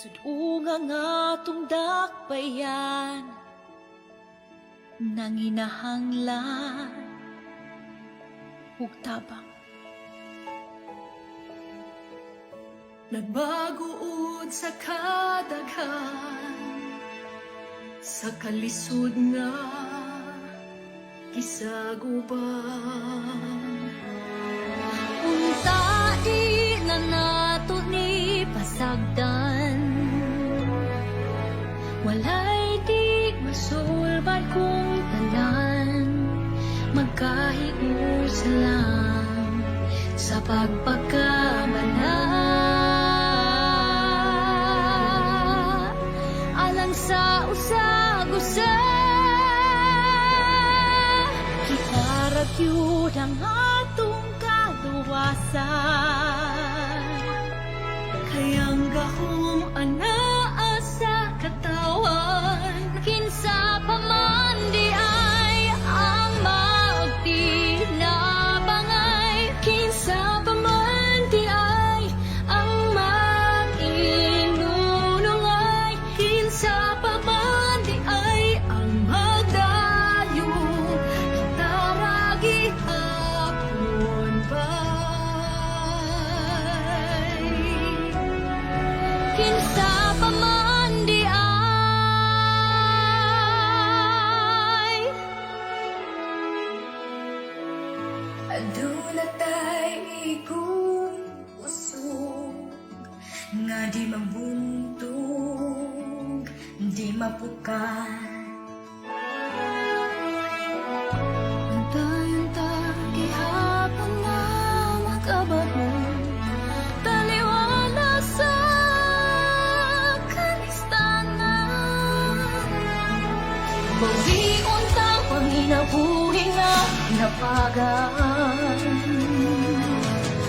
Sudunga nga atong dakbayan, nanginahanglan ug tabang. Nagbaguod sa kadaghan sa kalisod nga gisaguban. Unta di na nato ni pasagdan. Walay di masulbad kung tanan magkahiusa lang sa pagpagkamala alang sa usag-usa. Kita ra gyud ang atong kaluwasan. Kay ang gahom anaa sa katawhan. Kinsa pa man di ay ang magtinabangay? Kinsa pa man di ay ang mag-inunungay? Kinsa pa man di ay ang magdayo? Kita ra gihapon bay. Kinsa pa man di ay? Aduna tay igong usog nga di mabuntog, di mapukan. Antayon ta gihapon nga makabarong taliwala sa kalistanan. Bawion ta panginabuhi nga napagan.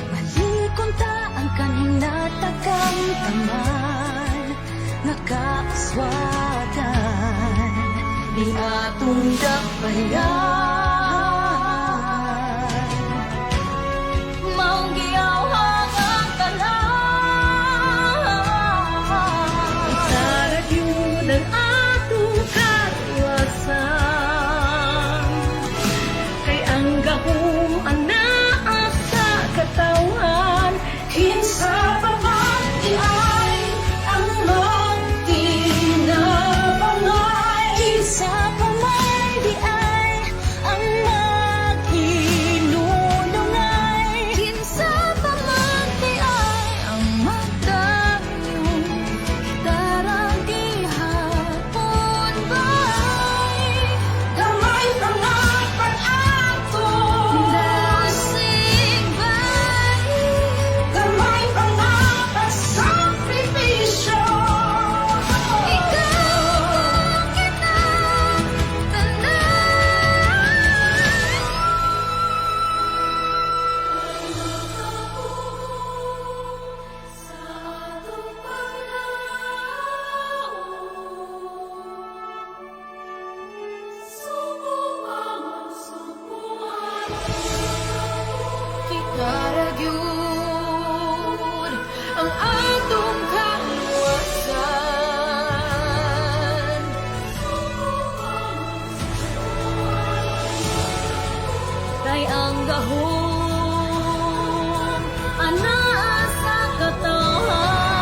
Balikon ta ang kanhing natakamtaman nga kauswagan ni atong dakbayan. Maong giyawhang ang tanan. Kita ra gyud ang atong kaluwasan. Kay ang gahom anaa sa katawhan. Kinsa pa man di ay ang magtinabangay? Kinsa pa man di ay ang mag-inunungay? Kinsa pa man di ay ang magdayo? Kita ra gihapon bay. Gamay pa nga pag-ato. Dasig bay. Gamay pa nga pagsakripisyo. Ikaw, ako, kita tanan. Sa atong paglaom, Suko among sukuan. Kita ra gyud ang atong kaluwasan. Kay ang gahom anaa sa katawhan.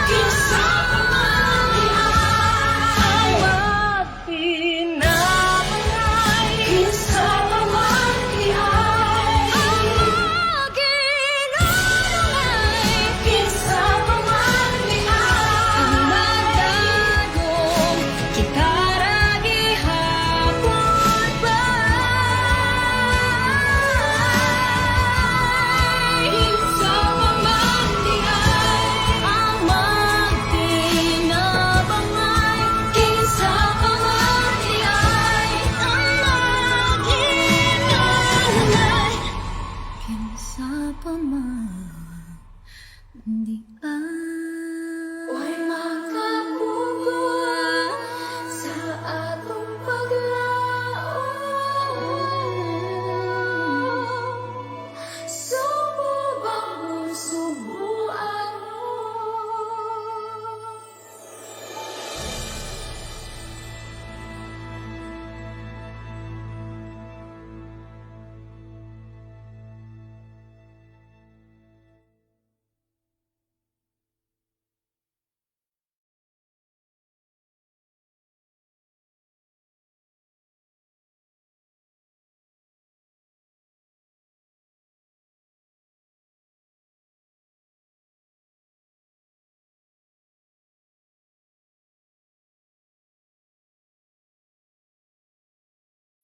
Kinsa pa man di ay magtinabangay? Kinsa pa man di ay Ang mag-inunungay?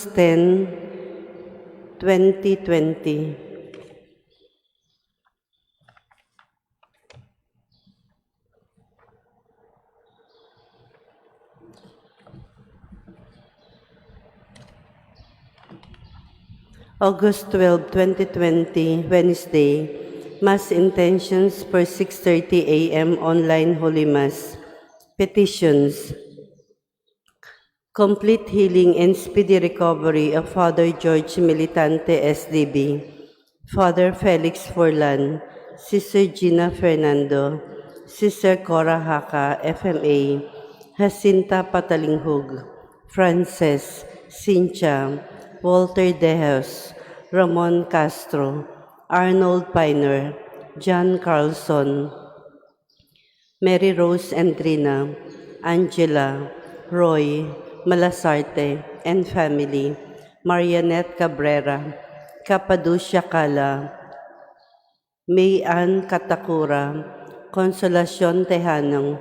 10, 2020. August 12, 2020, Wednesday, Mass intentions for 6:30 a.m. online Holy Mass. Petitions. Complete healing and speedy recovery of Father George Militante, SDB, Father Felix Forlan, Sister Gina Fernando, Sister Cora Haka, FMA, Jacinta Patalinghug, Frances, Cynthia, Walter Dejes, Ramon Castro, Arnold Piner, John Carlson, Mary Rose Andrina, Angela, Roy, Malasarte, and family, Marianette Cabrera, Capaducia Cala, May Ann Katakura, Consolacion Tejano,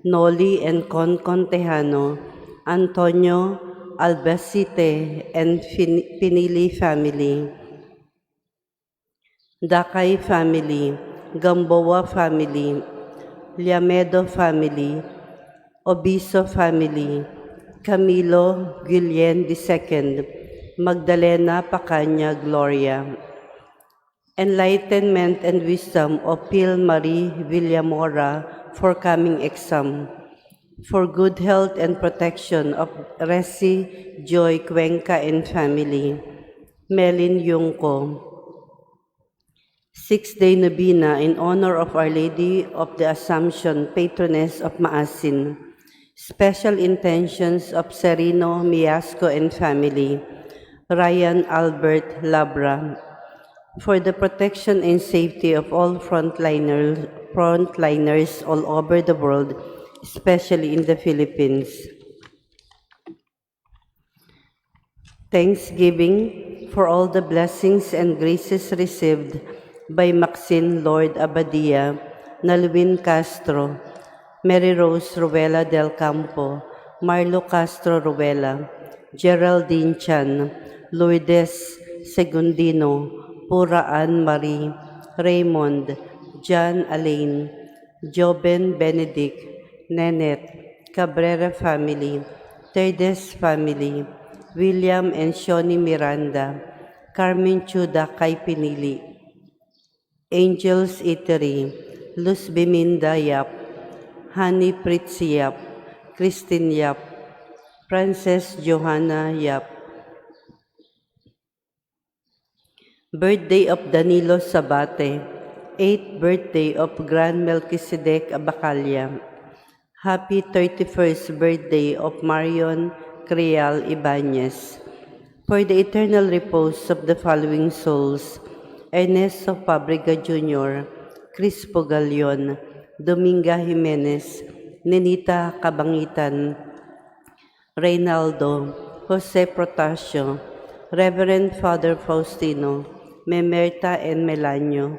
Noli and Concon Tejano, Antonio Albacete and Pinili family, Dakay family, Gamboa family, Liamedo family, Obiso family, Camilo Guillen II, Magdalena Pacaña Gloria. Enlightenment and wisdom of Pil Marie Villamora for coming exam. For good health and protection of Resi Joy Cuenca and family. Melin Yungko. Six-day novena in honor of Our Lady of the Assumption, patroness of Maasin. Special intentions of Serino Miasco and family. Ryan Albert Labra. For the protection and safety of all frontliners all over the world, especially in the Philippines. Thanksgiving for all the blessings and graces received by Maxine Lord Abadia, Nalwin Castro, Mary Rose Ruela del Campo, Marlo Castro Ruela, Geraldine Chan, Lourdes Segundino, Pura Ann Marie, Raymond, John Alain, Joben Benedict, Nenet, Cabrera family, Terdes family, William and Shoni Miranda, Carmen Chuda Kay Pinili, Angels Eatery, Luz Biminda Yap, Honey Pritz Yap, Christine Yap, Frances Johanna Yap. Birthday of Danilo Sabate, 8th birthday of Grand Melchizedek Abacalia. Happy 31st birthday of Marion Creal Ibanez. For the eternal repose of the following souls: Ernesto Fabriga Jr., Crispo Galion, Dominga Jimenez, Nenita Cabangitan, Reynaldo, Jose Protasio, Reverend Father Faustino, Memerta and Melanio,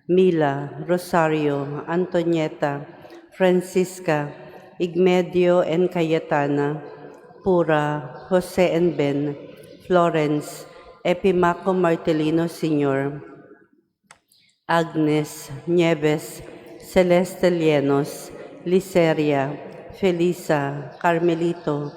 Mila, Rosario, Antonieta, Francisca, Igmedio and Cayetana, Pura, Jose and Ben, Florence, Epimaco Martelino Sr., Agnes, Nieves, Celeste Lienos, Liceria, Felisa, Carmelito,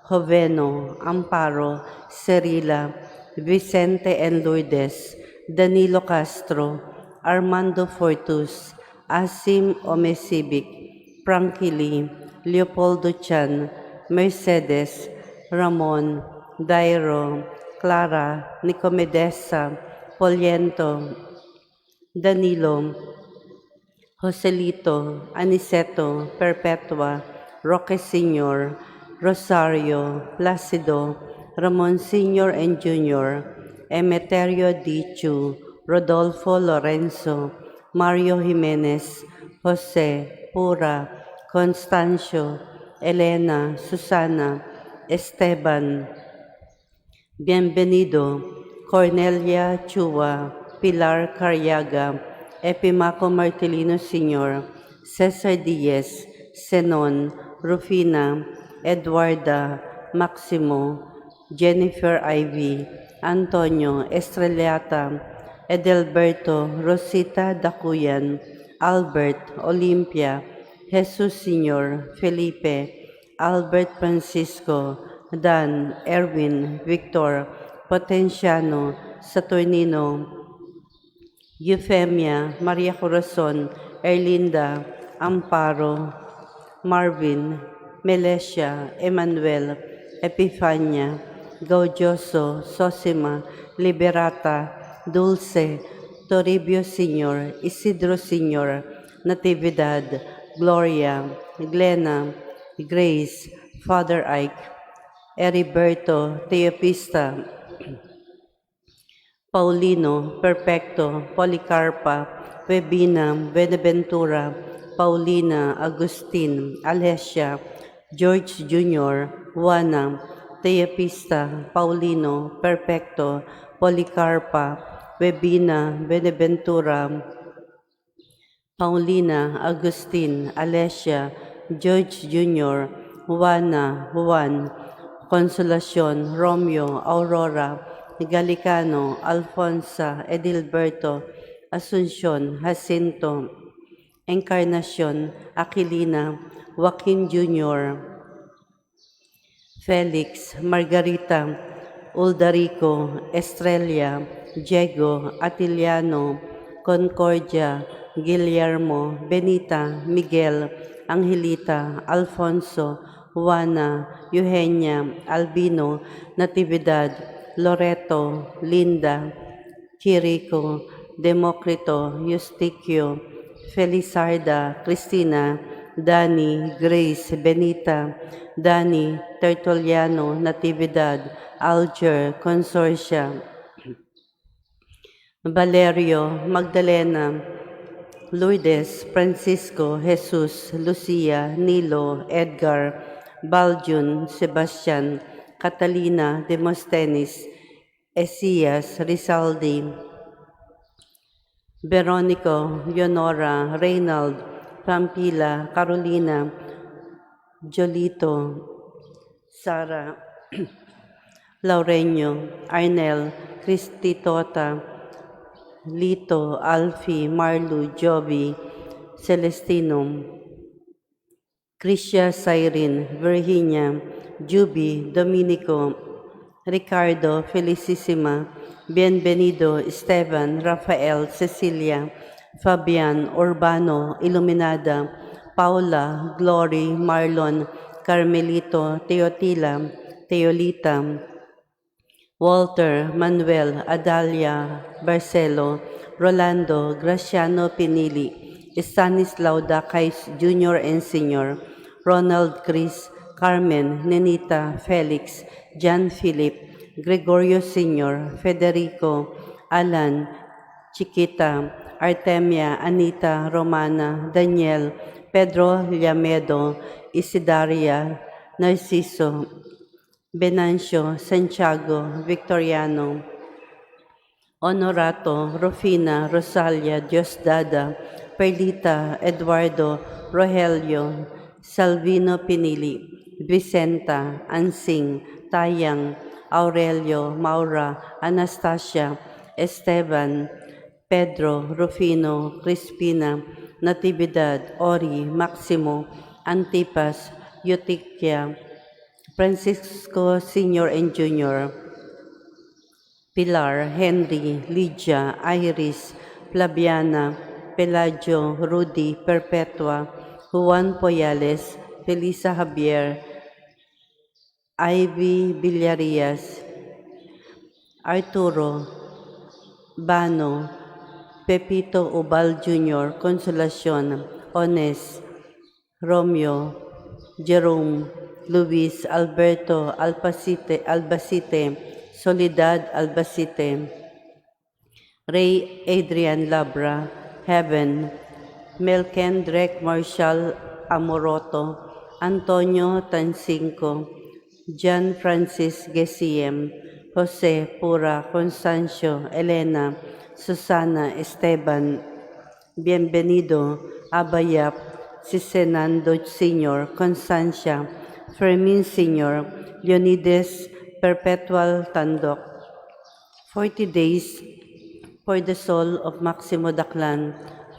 Joveno, Amparo, Cerila, Vicente and Lourdes, Danilo Castro, Armando Fortus, Asim Omesibic, Frankie Leopoldo Chan, Mercedes, Ramon, Dairo, Clara, Nicomedesa, Poliento, Danilo, Joselito, Aniceto, Perpetua, Roque Sr., Rosario, Placido, Ramon Sr. and Jr., Emeterio D. Chu, Rodolfo Lorenzo, Mario Jimenez, Jose, Pura, Constancio, Elena, Susana, Esteban, Bienvenido, Cornelia Chua, Pilar Carriaga, Epimaco Martelino Sr., Cesar Diaz, Senon, Rufina, Eduarda, Maximo, Jennifer Ivy, Antonio, Estrellata, Edelberto, Rosita Dacuyan, Albert, Olympia, Jesus Sr., Felipe, Albert Francisco, Dan, Erwin, Victor, Potenciano, Saturnino, Euphemia, Maria Corazon, Erlinda, Amparo, Marvin, Melesia, Emmanuel, Epifania, Gaudioso, Sosima, Liberata, Dulce, Toribio Sr., Isidro Sr., Natividad, Gloria, Glena, Grace, Father Ike, Heriberto, Teopista, Paulino, Perfecto, Policarpa, Webina, Buenaventura, Paulina, Agustin, Alessia, George Jr., Juana, Teopista, Paulino, Perfecto, Policarpa, Webina, Buenaventura, Paulina, Agustin, Alessia, George Jr., Juana, Juan, Consolacion, Romeo, Aurora, Galicano, Alfonsa, Edilberto, Asuncion, Jacinto, Encarnacion, Aquilina, Joaquin Jr., Felix, Margarita, Uldarico, Estrella, Diego, Atiliano, Concordia, Guillermo, Benita, Miguel, Angelita, Alfonso, Juana, Eugenia, Albino, Natividad, Loreto, Linda, Chirico, Democrito, Eustiquio, Felizarda, Cristina, Danny, Grace, Benita, Danny, Tertuliano, Natividad, Alger, Consorcia, Valerio, Magdalena, Lourdes, Francisco, Jesus, Lucia, Nilo, Edgar, Baljun, Sebastian, Catalina, Demosthenes, Esias, Rizaldi, Veronico, Leonora, Reynald, Pampila, Carolina, Jolito, Sara, Laureño, Arnel, Cristitota, Lito, Alfie, Marlu, Joby, Celestino, Cristia Siren, Virginia, Juby, Dominico, Ricardo, Felicissima, Bienvenido, Esteban, Rafael, Cecilia, Fabian, Urbano, Iluminada, Paula, Glory, Marlon, Carmelito, Teotila, Teolita, Walter, Manuel, Adalia, Barcelo, Rolando, Graciano Pinili, Stanislao Dacais Jr. and Sr., Ronald Chris, Carmen, Nenita, Felix, John Philip, Gregorio Sr., Federico, Alan, Chiquita, Artemia, Anita, Romana, Daniel, Pedro Llamedo, Isidaria, Narciso, Benancio, Santiago, Victoriano, Honorato, Rufina, Rosalia, Diosdada, Perlita, Eduardo, Rogelio, Salvino Pinili, Vicenta, Ansing, Tayang, Aurelio, Maura, Anastasia, Esteban, Pedro, Rufino, Crispina, Natividad, Ori, Maximo, Antipas, Eutychia, Francisco Sr. and Jr., Pilar, Henry, Lydia, Iris, Flaviana, Pelagio, Rudy, Perpetua, Juan Poyales, Felisa Javier, Ivy Villarias, Arturo, Bano, Pepito Ubal Jr., Consolacion, Ones, Romeo, Jerome, Luis, Alberto, Alpacite, Albacete, Soledad Albacete, Ray Adrian Labra, Heaven, Melkendrek Marshall Amoroto, Antonio Tancinco, John Francis Gesiem, Jose Pura, Constancio, Elena, Susana, Esteban, Bienvenido, Abayap, Sisenando Sr., Constancia, Fermin Sr., Leonides Perpetual Tandok. 40 days for the soul of Maximo Daclan,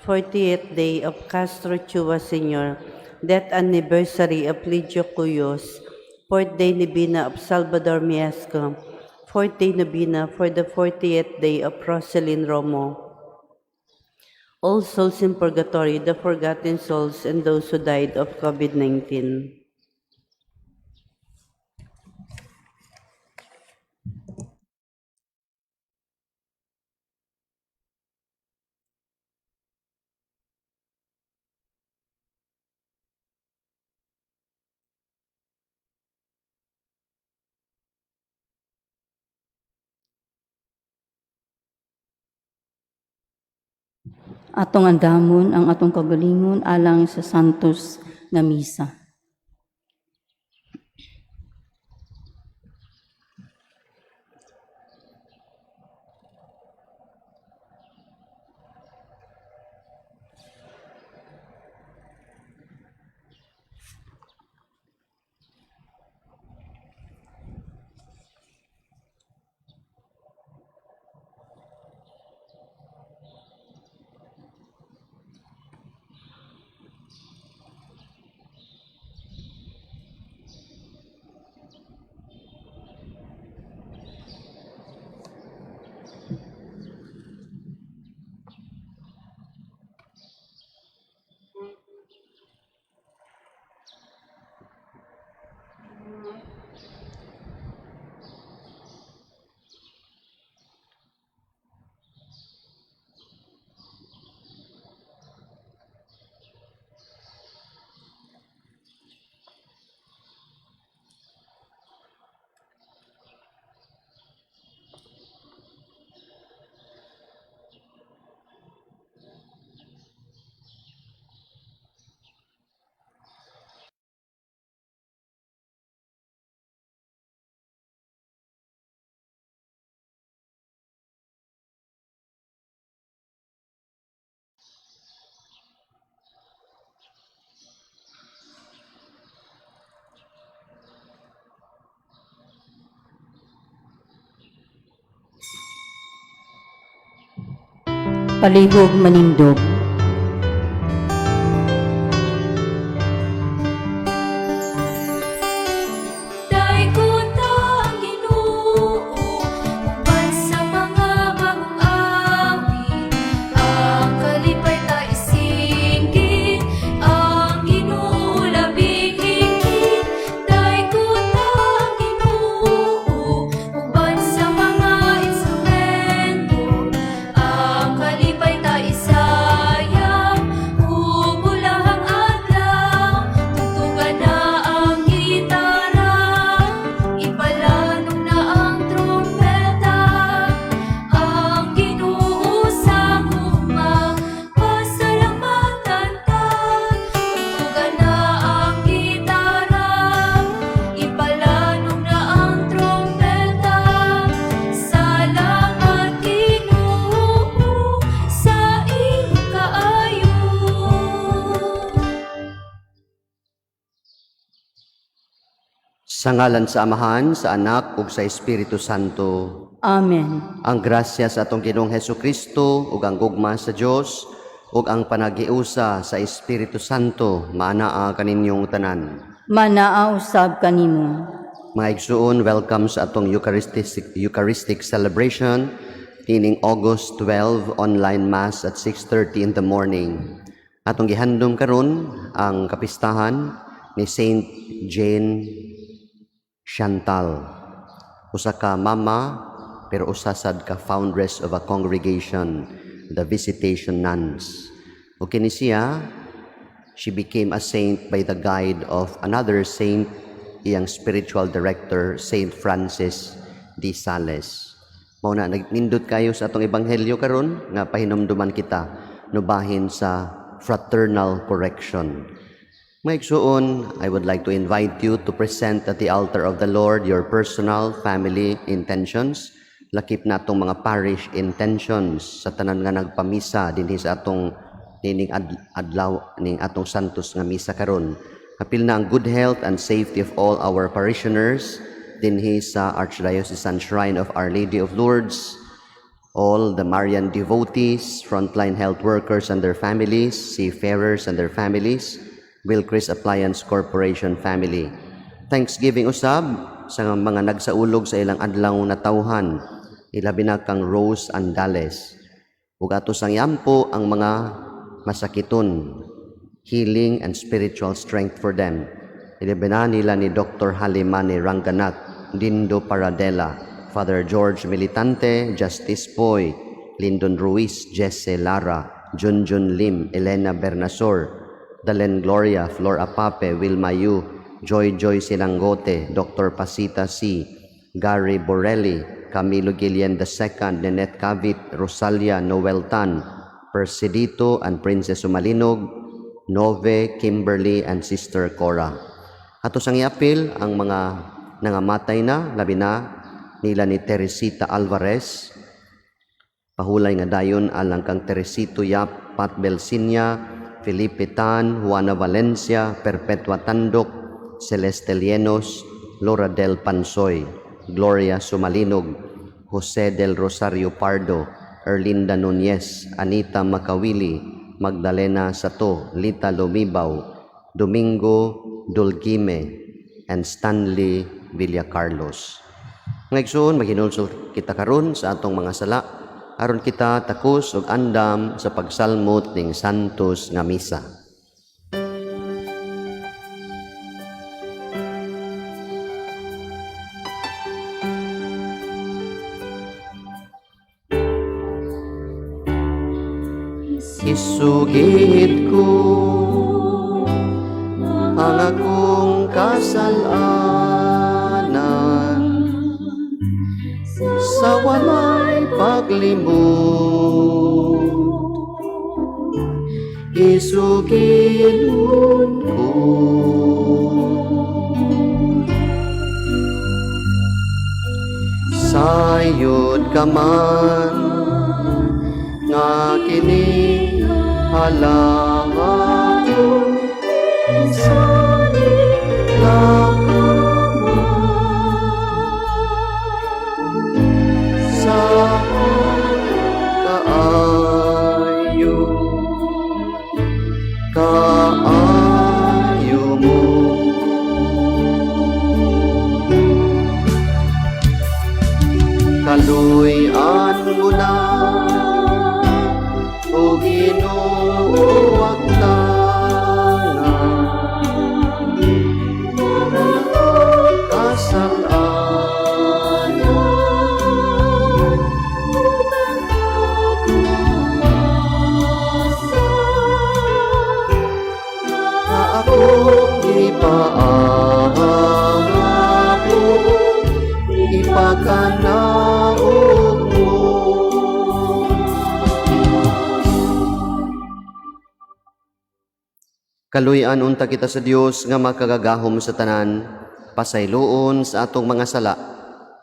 40th day of Castro Chua Sr., death anniversary of Lidio Cuyos, fourth day Nobina of Salvador Miesco, fourth day Nobina for the 40th day of Roselyn Romo. All souls in purgatory, the forgotten souls, and those who died of COVID-19. Atong andamon ang atong kagalingon alang sa santos nga misa. Palihog manindog. Daykuta ang Ginoo uban sa mga bagong awit, ang kalipay ta isinggit, ang Ginoo labing higit. Daykuta ang Ginoo uban sa mga instrumento, ang kalipay ta isayaw ug ulahang adlaw. Tugtugan na ang gitara, ipalanog na ang trumpeta, ang Ginoo sa gugma, pasalamatan ta. Tugtugan na ang gitara, ipalanog na ang trumpeta. Salamat Ginoo sa imong kaayo. Sa ngalan sa Amahan, sa Anak ug sa Espiritu Santo. Amen. Ang grasya sa atong Ginoong Hesukristo ug ang gugma sa Dios ug ang panagiusa sa Espiritu Santo maanaa kaninyong tanan. Manaa usab kanimo. Mga igsuon, welcome sa atong Eucharistic celebration niining August 12, online mass at 6:30 in the morning. Atong gihandom karon ang kapistahan ni Saint Jane Chantal. Usa ka mama pero usa sad ka foundress of a congregation, the Visitation Nuns. Ug kini siya, she became a saint by the guide of another saint, iyang spiritual director, Saint Francis de Sales. Mao na nagnindot kayo sa atong ebanghelyo karon nga pahinumduman kita nubahin sa fraternal correction. Mga igsuon, I would like to invite you to present at the altar of the Lord your personal family intentions, lakip na atong mga parish intentions sa tanan nga nagpamisa dinhi sa atong nining adlaw ning atong santos nga misa karon. Apil na ang good health and safety of all our parishioners, dinhi sa Archdiocesan Shrine of Our Lady of Lourdes, all the Marian devotees, frontline health workers and their families, seafarers and their families, Wilcris Appliance Corporation family. Thanksgiving usab sa mga nagsaulog sa ilang adlaw natawhan, ilabi na kang Rose Andales. Ug ato sang iampo ang mga masakiton, healing and spiritual strength for them. Ilabi na nila ni Dr. Halimani Ranganath, Dindo Paradela, Father George Militante, Justice Poy, Lyndon Ruiz, Jesse Lara, Junjun Lim, Elena Bernasor, Dalen Gloria, Flor Apape, Wilma Yu, Joy Joy Silangote, Dr. Pasita C., Gary Borelli, Camilo Guillen II, Nenette Cavit, Rosalia Noel Tan, Persidito and Princess Sumalinog, Nove, Kimberly, and Sister Cora. Ato sang iapil ang mga nangamatay na, labi na nila ni Teresita Alvarez, pahulay nga dayon alang kang Teresito Yap, Pat Belsinya, Felipe Tan, Juana Valencia, Perpetua Tandok, Celeste Lienos, Laura del Pansoy, Gloria Sumalinog, Jose del Rosario Pardo, Erlinda Nunez, Anita Macawili, Magdalena Sato, Lita Lumibaw, Domingo Dulgime, and Stanley Villacarlos. Mga igsoon, maghinulsol kita karon sa atong mga sala aron kita takos ug andam sa pagsalmot ning santos nga misa. Isugid ko ang akong kasalanan sa walay paglimot. Isugidon ko. Sayod ka man nga kini halangahon sa kaayo kaayo mo. Kaluy-an mo na, o Ginoo, ang tanan kasalanan. Na akong ipaahapon, ipakanaog mo. Kaluy-an unta kita sa Dios nga makagagahom sa tanan, pasayloon sa atong mga sala,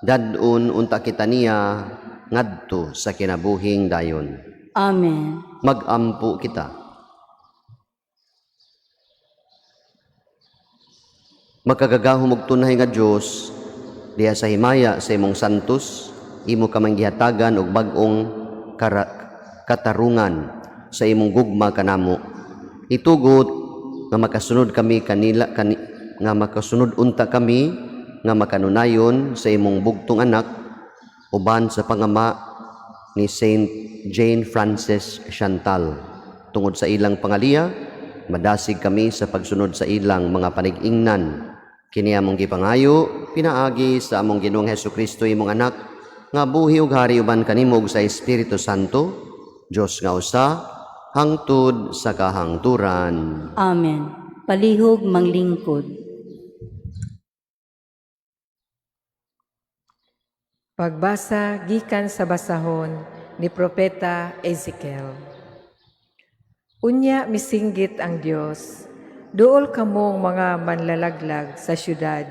dad-on unta kita niya ngadto sa kinabuhing dayon. Amen. Magampo kita. Makagagahom og tunay nga Dios, diha sa himaya sa imong santos, imo ka man gihatagan og bag-ong katarungan sa imong gugma kanamo. Itugot nga makasunod kami kanila kani, nga makasunod unta kami nga makanunayon sa imong bugtong anak uban sa pangama ni Saint Jane Frances Chantal. Tungod sa ilang pangaliya, madasig kami sa pagsunod sa ilang mga panig-ingnan. Kini among gipangayo, pinaagi sa among Ginoong Hesukristo, imong anak, nga buhi ug hari uban kanimo ug sa Espiritu Santo, Dios nga usa, hangtod sa kahangturan. Amen. Palihog manglingkod. Pagbasa gikan sa basahon ni Propeta Ezekiel. Unya misinggit ang Dios, duol kamong mga manlalaglag sa syudad,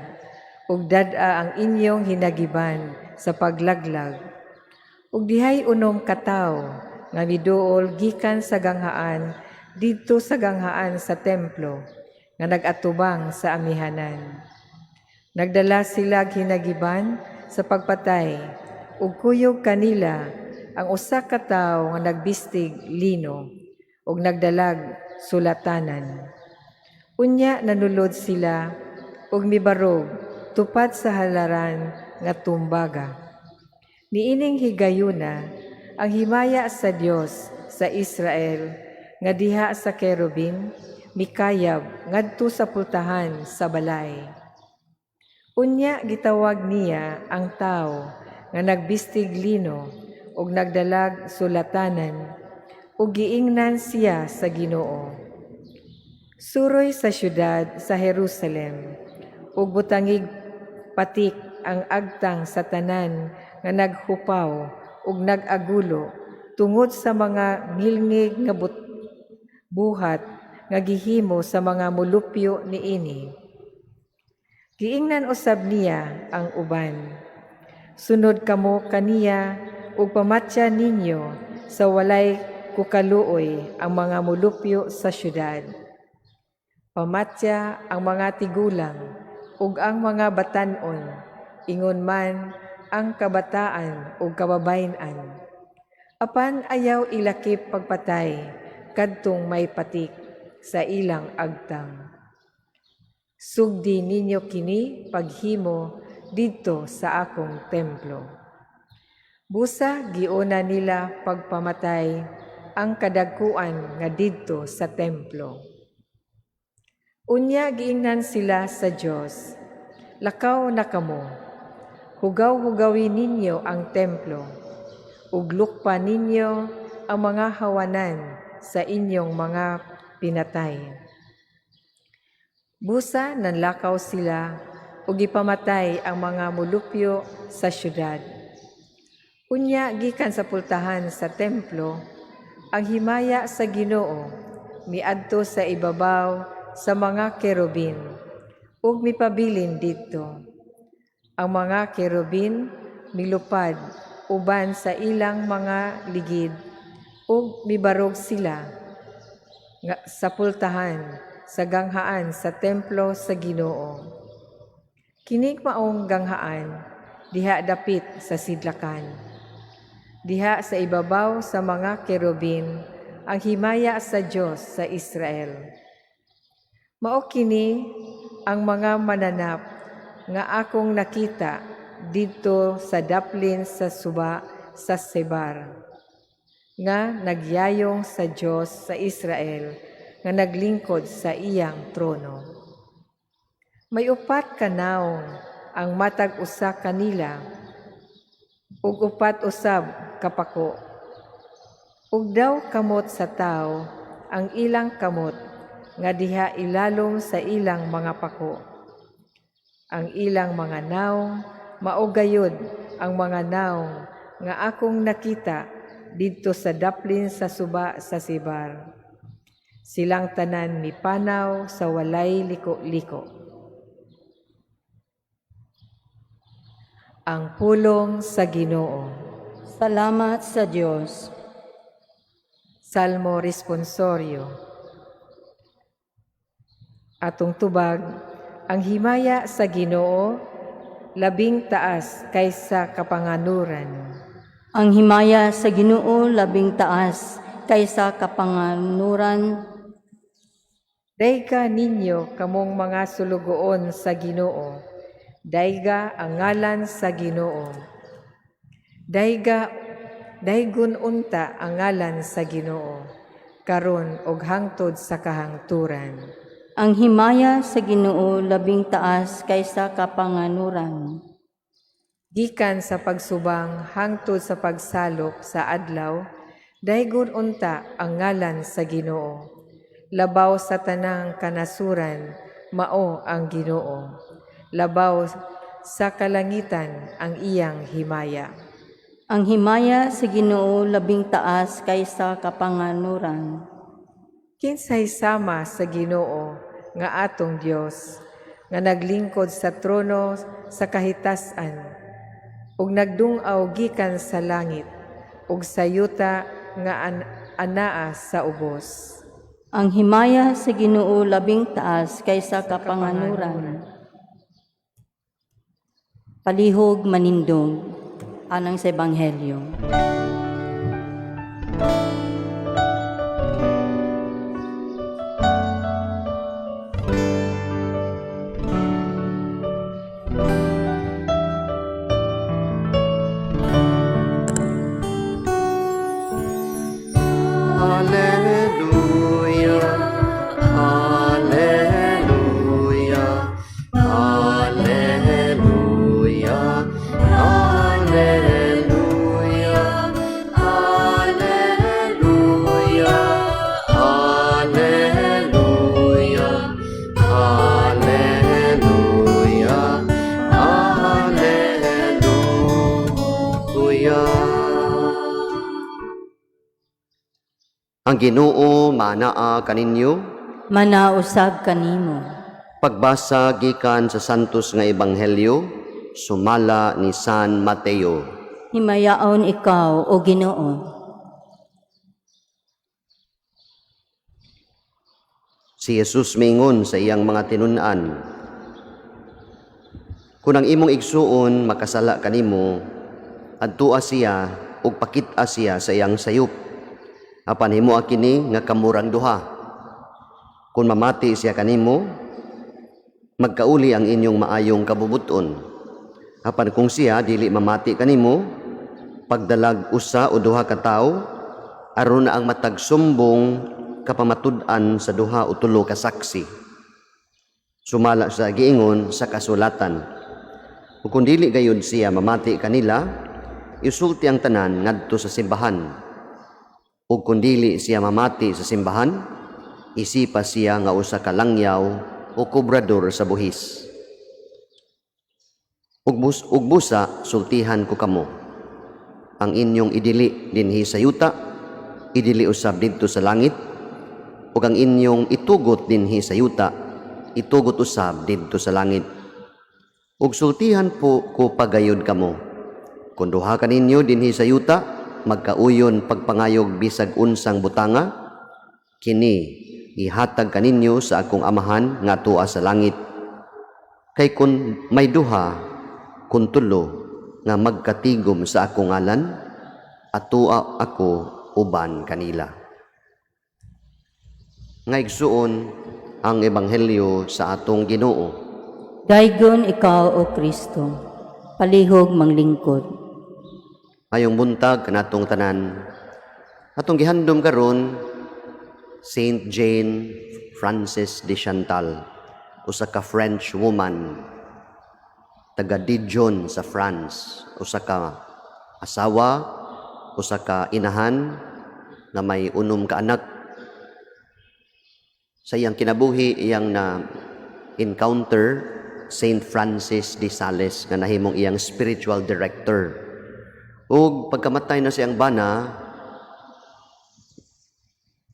ug dad-a ang inyong hinagiban sa paglaglag. Ug dihay 6 ka tawo nga miduol gikan sa ganghaan didto sa ganghaan sa templo nga nag-atubang sa amihanan. Nagdala sila hinagiban sa pagpatay ug kuyog kanila ang usa ka tawo nga nagbistig lino ug nagdalag sulatanan. Unya nanulod sila ug mibarog tupad sa halaran nga tumbaga. Niining higayuna ang himaya sa Dios sa Israel nga diha sa kerubin mikayab ngadto sa pultahan sa balay. Unya gitawag niya ang tawo nga nagbistig lino ug nagdalag sulatanan ug giingnan siya sa Ginoo: "Suroy sa syudad sa Jerusalem ug butangig patik ang agtang sa tanan nga naghupaw ug nag-agulo tungod sa mga ngilngig nga buhat nga gihimo sa mga molupyo niini." Giingnan usab niya ang uban: "Sunod kamo kaniya ug pamatya ninyo sa walay kukaluoy ang mga molupyo sa syudad. Pamatya ang mga tigulang ug ang mga batan-on, ingon man ang kabataan ug kababayen-an. Apan ayaw ilakip pagpatay kadtong may patik sa ilang agtang. Sugdi ninyo kini paghimo didto sa akong templo." Busa giuna nila pagpamatay ang kadagkuan nga didto sa templo. Unya giingnan sila sa Dios: "Lakaw na kamo. Hugaw-hugawi ninyo ang templo ug lukpa ninyo ang mga hawanan sa inyong mga pinatay." Busa nanlakaw sila ug gipamatay ang mga molupyo sa syudad. Unya gikan sa pultahan sa templo, ang himaya sa Ginoo miadto sa ibabaw sa mga kerubin ug mipabilin didto. Ang mga kerubin milupad uban sa ilang mga ligid ug mibarog sila nga sa pultahan sa ganghaan sa templo sa Ginoo. Kining maong ganghaan diha dapit sa sidlakan. Diha sa ibabaw sa mga kerubin ang himaya sa Dios sa Israel. Mao kini ang mga mananap nga akong nakita didto sa daplin sa suba sa Sebar nga nagyayong sa Dios sa Israel nga naglingkod sa iyang trono. May upat ka nawong ang matag usa kanila ug upat usab ka pako. Ug daw kamot sa tawo ang ilang kamot nga diha ilalom sa ilang mga pako. Ang ilang mga nawong mao gayud ang mga nawong nga akong nakita didto sa daplin sa suba sa Sebar. Silang tanan mipanaw sa walay liko-liko. Ang pulong sa Ginoo. Salamat sa Dios. Salmo Responsorio. Atong tubag, ang himaya sa Ginoo labing taas kaysa kapanganuran. Ang himaya sa Ginoo labing taas kaysa kapanganuran. Dayga ninyo kamong mga sulugoon sa Ginoo. Dayga ang ngalan sa Ginoo. Dayga daygon unta ang ngalan sa Ginoo karon ug hangtod sa kahangturan. Ang himaya sa Ginoo labing taas kaysa kapanganuran. Gikan sa pagsubang hangtod sa pagsalop sa adlaw, daygon unta ang ngalan sa Ginoo. Labaw sa tanang kanasuran, mao ang Ginoo. Labaw sa kalangitan ang iyang himaya. Ang himaya sa Ginoo labing taas kaysa kapanganuran. Kinsay sama sa Ginoo nga atong Dios nga naglingkod sa trono sa kahitas-an ug nagdung-aw gikan sa langit ug sa yuta nga anaa sa ubos? Ang himaya sa Ginoo labing taas kaysa kapanganuran. Palihog manindog alang sa Ebanghelyo. Alleluia, Alleluia, Alleluia, Alleluia, Alleluia, Alleluia, Alleluia, Alleluia. Ang Ginoo manaa kaninyo. Manausab kanimo. Pagbasa gikan sa Santos nga Ebanghelyo sumala ni San Mateo. Himayaon ikaw, o Ginoo. Si Jesus mingon sa iyang mga tinun-an, "Kung ang imong igsuon makasala kanimo, adtua siya ug pakit-a siya sa iyang sayop. Apan himoa kini nga kamurang duha. Kung mamati siya kanimo, magkauli ang inyong maayong kabubuton. Apan kung siya dili mamati kanimo, pagdalag usa o duha ka tawo, aron na ang matag sumbong kapamatud-an sa duha o tulo ka saksi. Sumala sa giingon sa kasulatan. Ug kung dili gayud siya mamati kanila, isulti ang tanan ngadto sa simbahan. Ug kung dili siya mamati sa simbahan, isipa siya nga usa ka langyaw o kobrador sa buhis. Ug busa sultihan ko kamo. Ang inyong idili dinhi sa yuta, idili usab didto sa langit, ug ang inyong itugot dinhi sa yuta, itugot usab didto sa langit. Ug sultihan po ko pagayod kamo. Kung duha kaninyo dinhi sa yuta, magkauyon pagpangayog bisag unsang butanga, kini ihatag kaninyo sa akong Amahan nga tua sa langit. Kay kun may duha, kun tulo nga magkatigom sa akong ngalan, atua ako uban kanila." Nga igsuon, ang ebanghelyo sa atong Ginoo. Daygon ikaw, O Kristo. Palihog manglingkod. Mayong buntag kanatong tanan. Atong gihandom karon Saint Jane Frances de Chantal, usa ka French woman taga Dijon sa France, usa ka asawa, usa ka inahan nga may 6 ka anak. Sa iyang kinabuhi, iyang na encounter Saint Francis de Sales nga nahimong iyang spiritual director. Ug pagkamatay na siyang bana,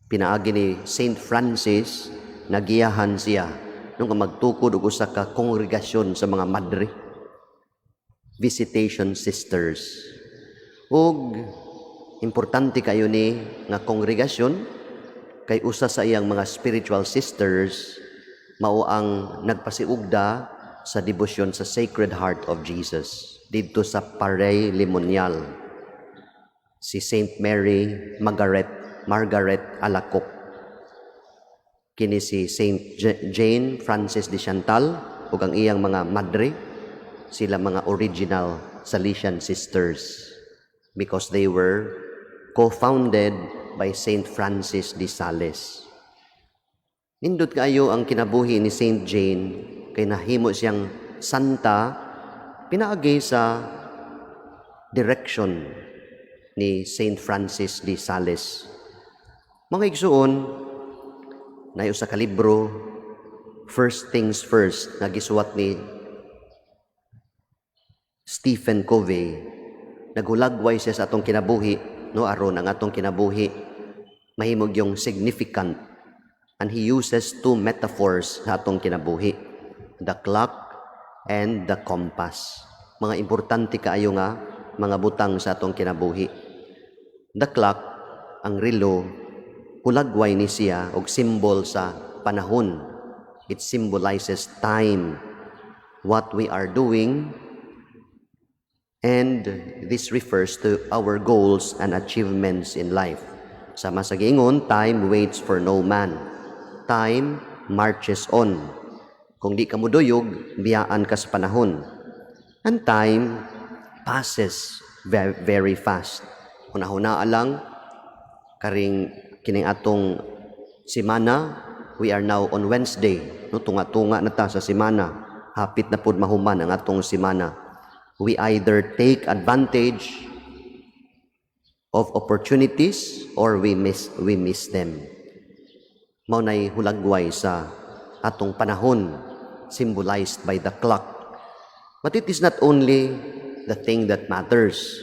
pinaagi ni Saint Francis, nagiyahan siya nung magtukod og usa ka kongregasyon sa mga madre, Visitation Sisters. Ug importante kayo ni nga kongregasyon kay usa sa iyang mga spiritual sisters mao ang nagpasiugda sa debosyon sa Sacred Heart of Jesus didto sa Paray Limonial, si Saint Mary Margaret Alacoque. Kini si Saint Jane Frances de Chantal ug ang iyang mga madre, sila mga original Salesian Sisters because they were co-founded by Saint Francis de Sales. Nindot kaayo ang kinabuhi ni Saint Jane kay nahimo siyang santa pinaagi sa direction ni Saint Francis de Sales. Mga igsuon, naay usa ka libro, First Things First, nga gisuwat ni Stephen Covey. Naghulagway siya sa atong kinabuhi, no, aron ang atong kinabuhi mahimog yung significant. And he uses two metaphors sa atong kinabuhi, the clock and the compass. Mga importante kaayo nga mga butang sa atong kinabuhi. The clock, ang relo, hulagway ni siya og symbol sa panahon. It symbolizes time. What we are doing And this refers to our goals and achievements in life. Sama sa giingon, time waits for no man. Time marches on. Kung di ka muduyog, biyaan ka sa panahon. And time passes very, very fast. Huna-hunaa lang, karing kining atong simana, we are now on Wednesday. No, tunga-tunga na ta sa simana. Hapit na pud mahuman ang atong simana. We either take advantage of opportunities or we miss them. Mao nay hulagway sa atong panahon, symbolized by the clock. But it is not only the thing that matters.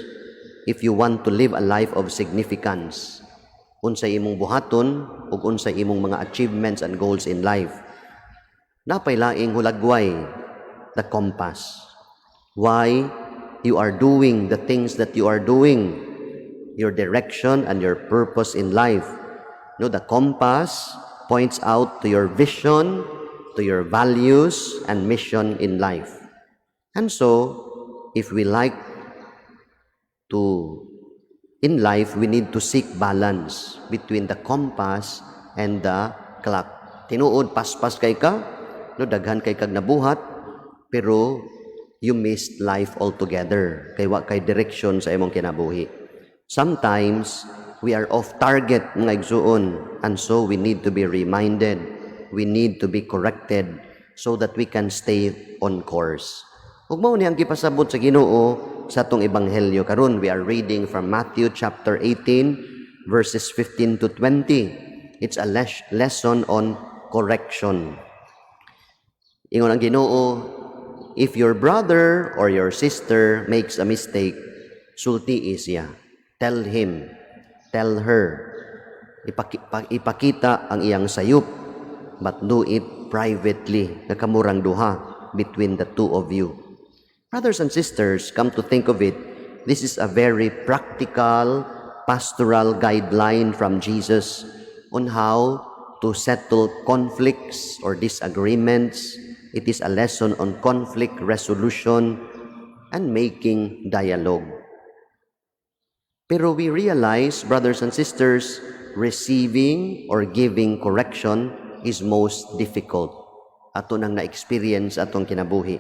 If you want to live a life of significance, unsay imong buhaton ug unsay imong mga achievements and goals in life, napay laing hulagway, the compass. Why you are doing the things that you are doing, your direction and your purpose in life. No, the compass points out to your vision, to your values and mission in life. And so, if we like to in life, we need to seek balance between the compass and the clock. Tinuod, paspas kay ka, no, daghan kay kag nabuhat, pero you missed life altogether kay wa kay direction sa imong kinabuhi. Sometimes we are off target, mga igsuon, and so we need to be reminded, we need to be corrected so that we can stay on course. Ug mao ni ang gipasabot sa Ginoo sa atong ebanghelyo karon. We are reading from Matthew chapter 18 verses 15 to 20. It's a lesson on correction. Ingon ang Ginoo, "If your brother or your sister makes a mistake, sultii siya." Tell him, tell her. Ipakita ang iyang sayop, but do it privately, nga kamo rang duha, between the two of you. Brothers and sisters, come to think of it, this is a very practical pastoral guideline from Jesus on how to settle conflicts or disagreements. It is a lesson on conflict resolution and making dialogue. Pero we realize, brothers and sisters, receiving or giving correction is most difficult. Ato nang na-experience atong kinabuhi.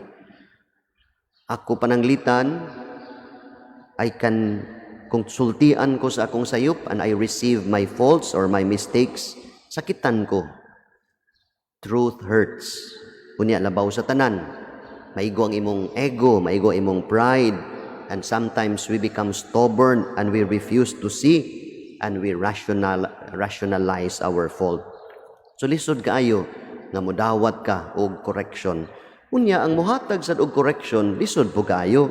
Ako pananglitan, I can, kung sultian ko sa akong sayop and I receive my faults or my mistakes, sakitan ko. Truth hurts. Unya labaw sa tanan, maigo ang imong ego, maigo ang imong pride, and sometimes we become stubborn and we refuse to see and we rationalize our fault. So lisod kaayo nga mudawat ka og correction. Unya ang muhatag sad og correction, lisod po kaayo.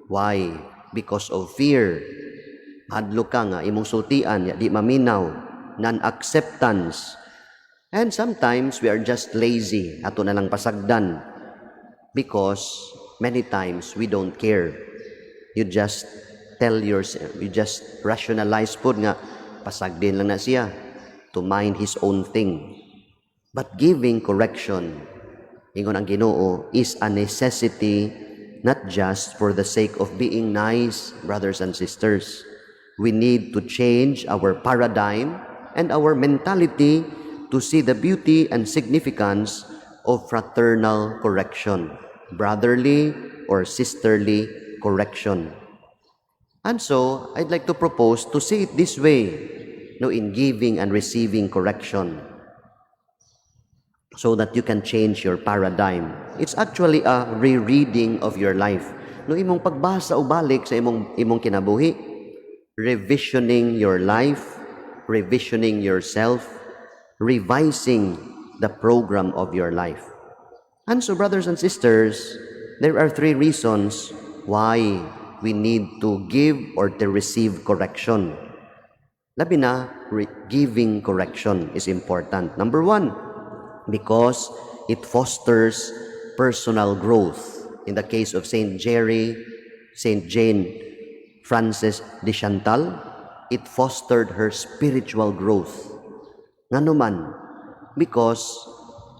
Why? Because of fear. Mahadlok ka nga imong sultian ya di maminaw, non-acceptance. And sometimes we are just lazy, ato na lang pasagdan because many times we don't care. You just tell yourself, you just rationalize pod nga pasagdin lang na siya to mind his own thing. But giving correction, ingon ang Ginoo, is a necessity, not just for the sake of being nice, brothers and sisters. We need to change our paradigm and our mentality to see the beauty and significance of fraternal correction, brotherly or sisterly correction. And so, I'd like to propose to see it this way, no, in giving and receiving correction, so that you can change your paradigm. It's actually a rereading of your life. No, imong pagbasa o balik sa imong kinabuhi, revisioning your life, revisioning yourself, revising the program of your life. And so, brothers and sisters, there are three reasons why we need to give or to receive correction. Labi na, giving correction is important. Number one, because it fosters personal growth. In the case of Saint Jerry, Saint Jane Frances de Chantal, it fostered her spiritual growth. Ngano man, because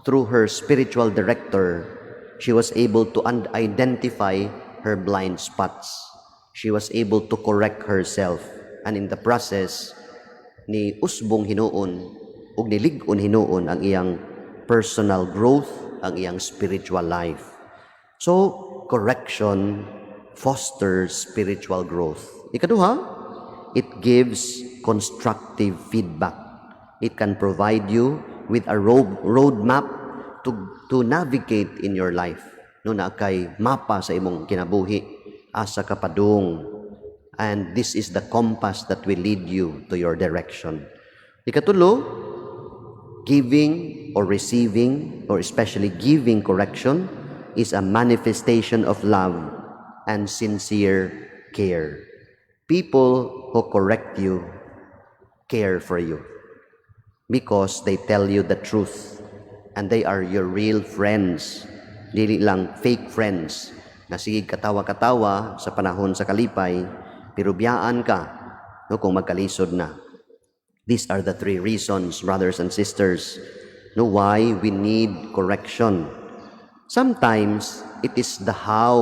through her spiritual director, she was able to identify her blind spots. She was able to correct herself, and in the process ni usbong hinuon ug nilig-on hinuon ang iyang personal growth, ang iyang spiritual life. So, correction fosters spiritual growth. Ikaduha, it gives constructive feedback. It can provide you with a roadmap to navigate in your life. No, naa kay mapa sa imong kinabuhi, asa ka padung. And this is the compass that will lead you to your direction. Ikatulo, giving or receiving, or especially giving correction, is a manifestation of love and sincere care. People who correct you care for you because they tell you the truth and they are your real friends. Dili lang fake friends na sige katawa-katawa sa panahon sa kalipay, pero biyaan ka, no, kung magkalisod na. These are the three reasons, brothers and sisters, no, why we need correction. Sometimes it is the how,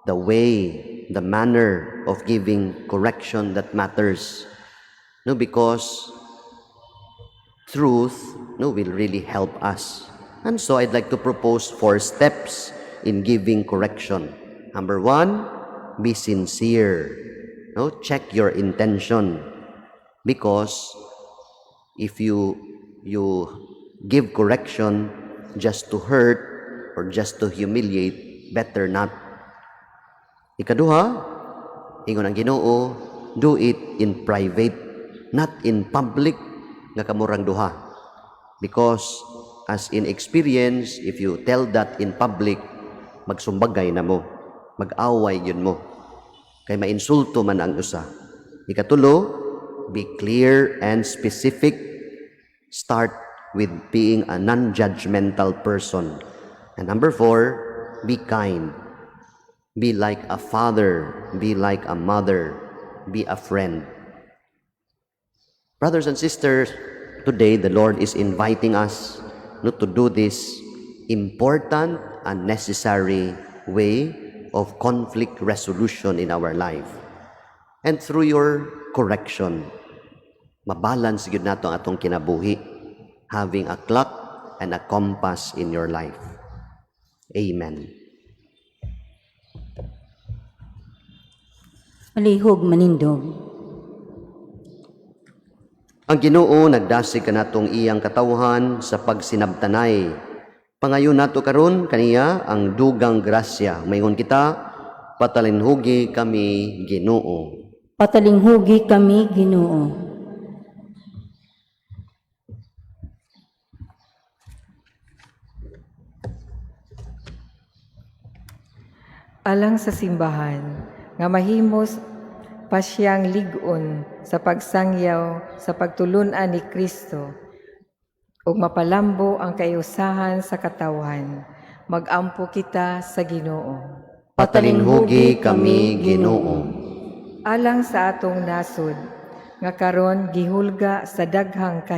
the way, the manner of giving correction that matters. No, because truth, no, will really help us. And so I'd like to propose four steps in giving correction. Number one, be sincere. No, check your intention. Because if you give correction just to hurt or just to humiliate, better not. Ikaduha, ingon ang Ginoo, do it in private, not in public nga kamurang duha. Because as in experience, if you tell that in public, magsumbagay na mo, mag-away gyud mo. Kay mainsulto man ang usa. Ikatulo, be clear and specific. Start with being a non-judgmental person. And number four, be kind. Be like a father, be like a mother, be a friend. Brothers and sisters, today the Lord is inviting us not to do this important and necessary way of conflict resolution in our life. And through your correction, mabalance gyud nato ang atong kinabuhi, having a clock and a compass in your life. Amen. Palihog manindog. Ang Ginoo nagdasig kanatong iyang katawhan sa pagsinabtanay. Pangayo nato karon kaniya ang dugang grasya. Maingon kita, patalinhugi kami, Ginoo. Patalinghugi kami, Ginoo. Alang sa simbahan nga mahimos pa siyang lig-on sa pagsangyaw sa pagtulun-an ni Kristo ug mapalambo ang kayusahan sa katawhan, magampo kita sa Ginoo. Patalinhugi kami, Ginoo. Alang sa atong nasod nga karon gihulga sa daghang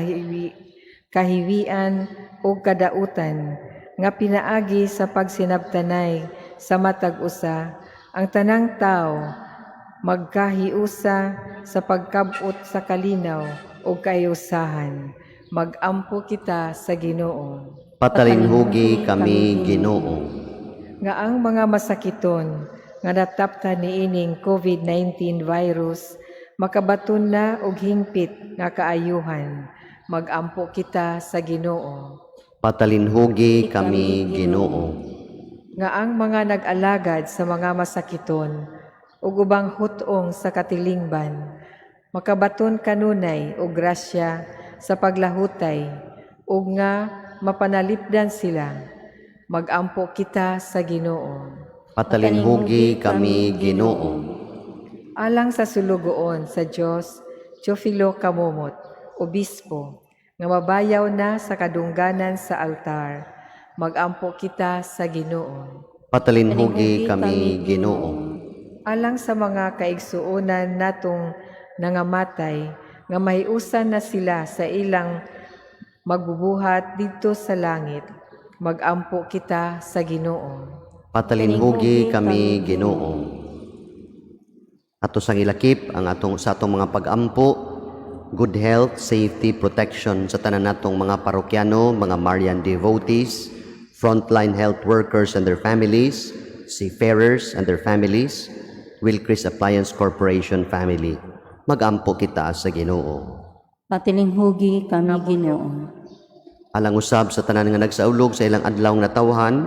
kahiwian ug kadautan nga pinaagi sa pagsinabtanay sa matag usa, ang tanang tawo magkahiusa sa pagkab-ot sa kalinaw ug kayusahan, magampo kita sa Ginoo. Patalinhugi kami, Ginoo. Nga ang mga masakiton nga nataptan niining COVID-19 virus makabaton na og hingpit nga kaayuhan, magampo kita sa Ginoo. Patalinhugi kami, Ginoo. Nga ang mga nag-alagad sa mga masakiton ug ubang hut-ong sa katilingban makabaton kanunay og grasya sa paglahutay ug nga mapanalipdan sila, magampo kita sa Ginoo. Patalinhugi kami, Ginoo. Alang sa sulugoon sa Dios Teofilo Camomot, obispo, nga mabayaw na sa kadungganan sa altar, magampo kita sa Ginoo. Patalinhugi kami, Ginoo. Alang sa mga kaigsuonan natong nangamatay, nga mahiusan na sila sa ilang magbubuhat didto sa langit, magampo kita sa Ginoo. Patalinhugi kami, Ginoo. Ato sang ilakip ang atong sa atong mga pag-ampo, good health, safety, protection sa tanan natong mga parokyano, mga Marian devotees, frontline health workers and their families, seafarers and their families, Wilcris Appliance Corporation family. Magampo kita sa Ginoo. Patilinghugi kami, Ginoo. Alang usab sa tanan nga nagsaulog sa ilang adlaw nga natawhan,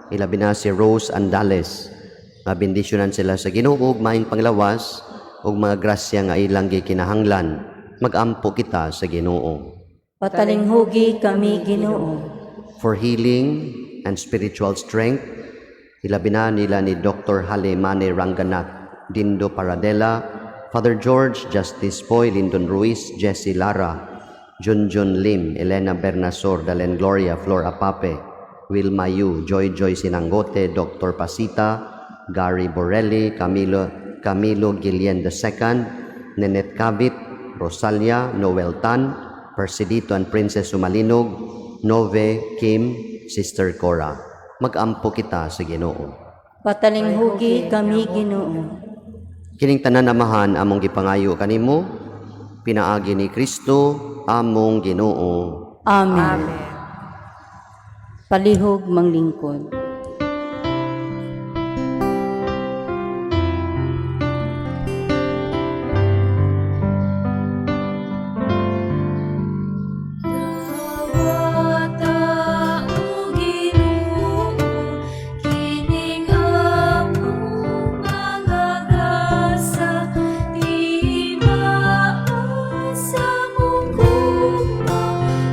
ilabi na si Rose Andales. Nga bendisyonan sila sa Ginoo ug maayong panglawas ug mga grasya nga ilang gikinahanglan. Magampo kita sa Ginoo. Patalinghugi kami, Ginoo. For healing and spiritual strength, ilabi na nila ni Dr. Halimane Ranganath, Dindo Paradela, Father George, Justice Poy, Lyndon Ruiz, Jesse Lara, Junjun Lim, Elena Bernasor, Dalen Gloria, Flor Apape, Wilma Yu, Joy Joy Sinangote, Dr. Pasita, Gary Borelli, Camilo Guillen II, Nenet Cavit, Rosalia, Noel Tan, Persidito and Princess Sumalinog, Nove, Kim, Sister Cora. Magampo kita sa Ginoo. Patalinghugi kami, Ginoo. Kining tanan, Amahan, among gipangayo kanimo pinaagi ni Kristo among Ginoo. Amen. Amen. Palihog manglingkod. Dawata o Ginoo, kining among mga gasa, timaa sa among gugma,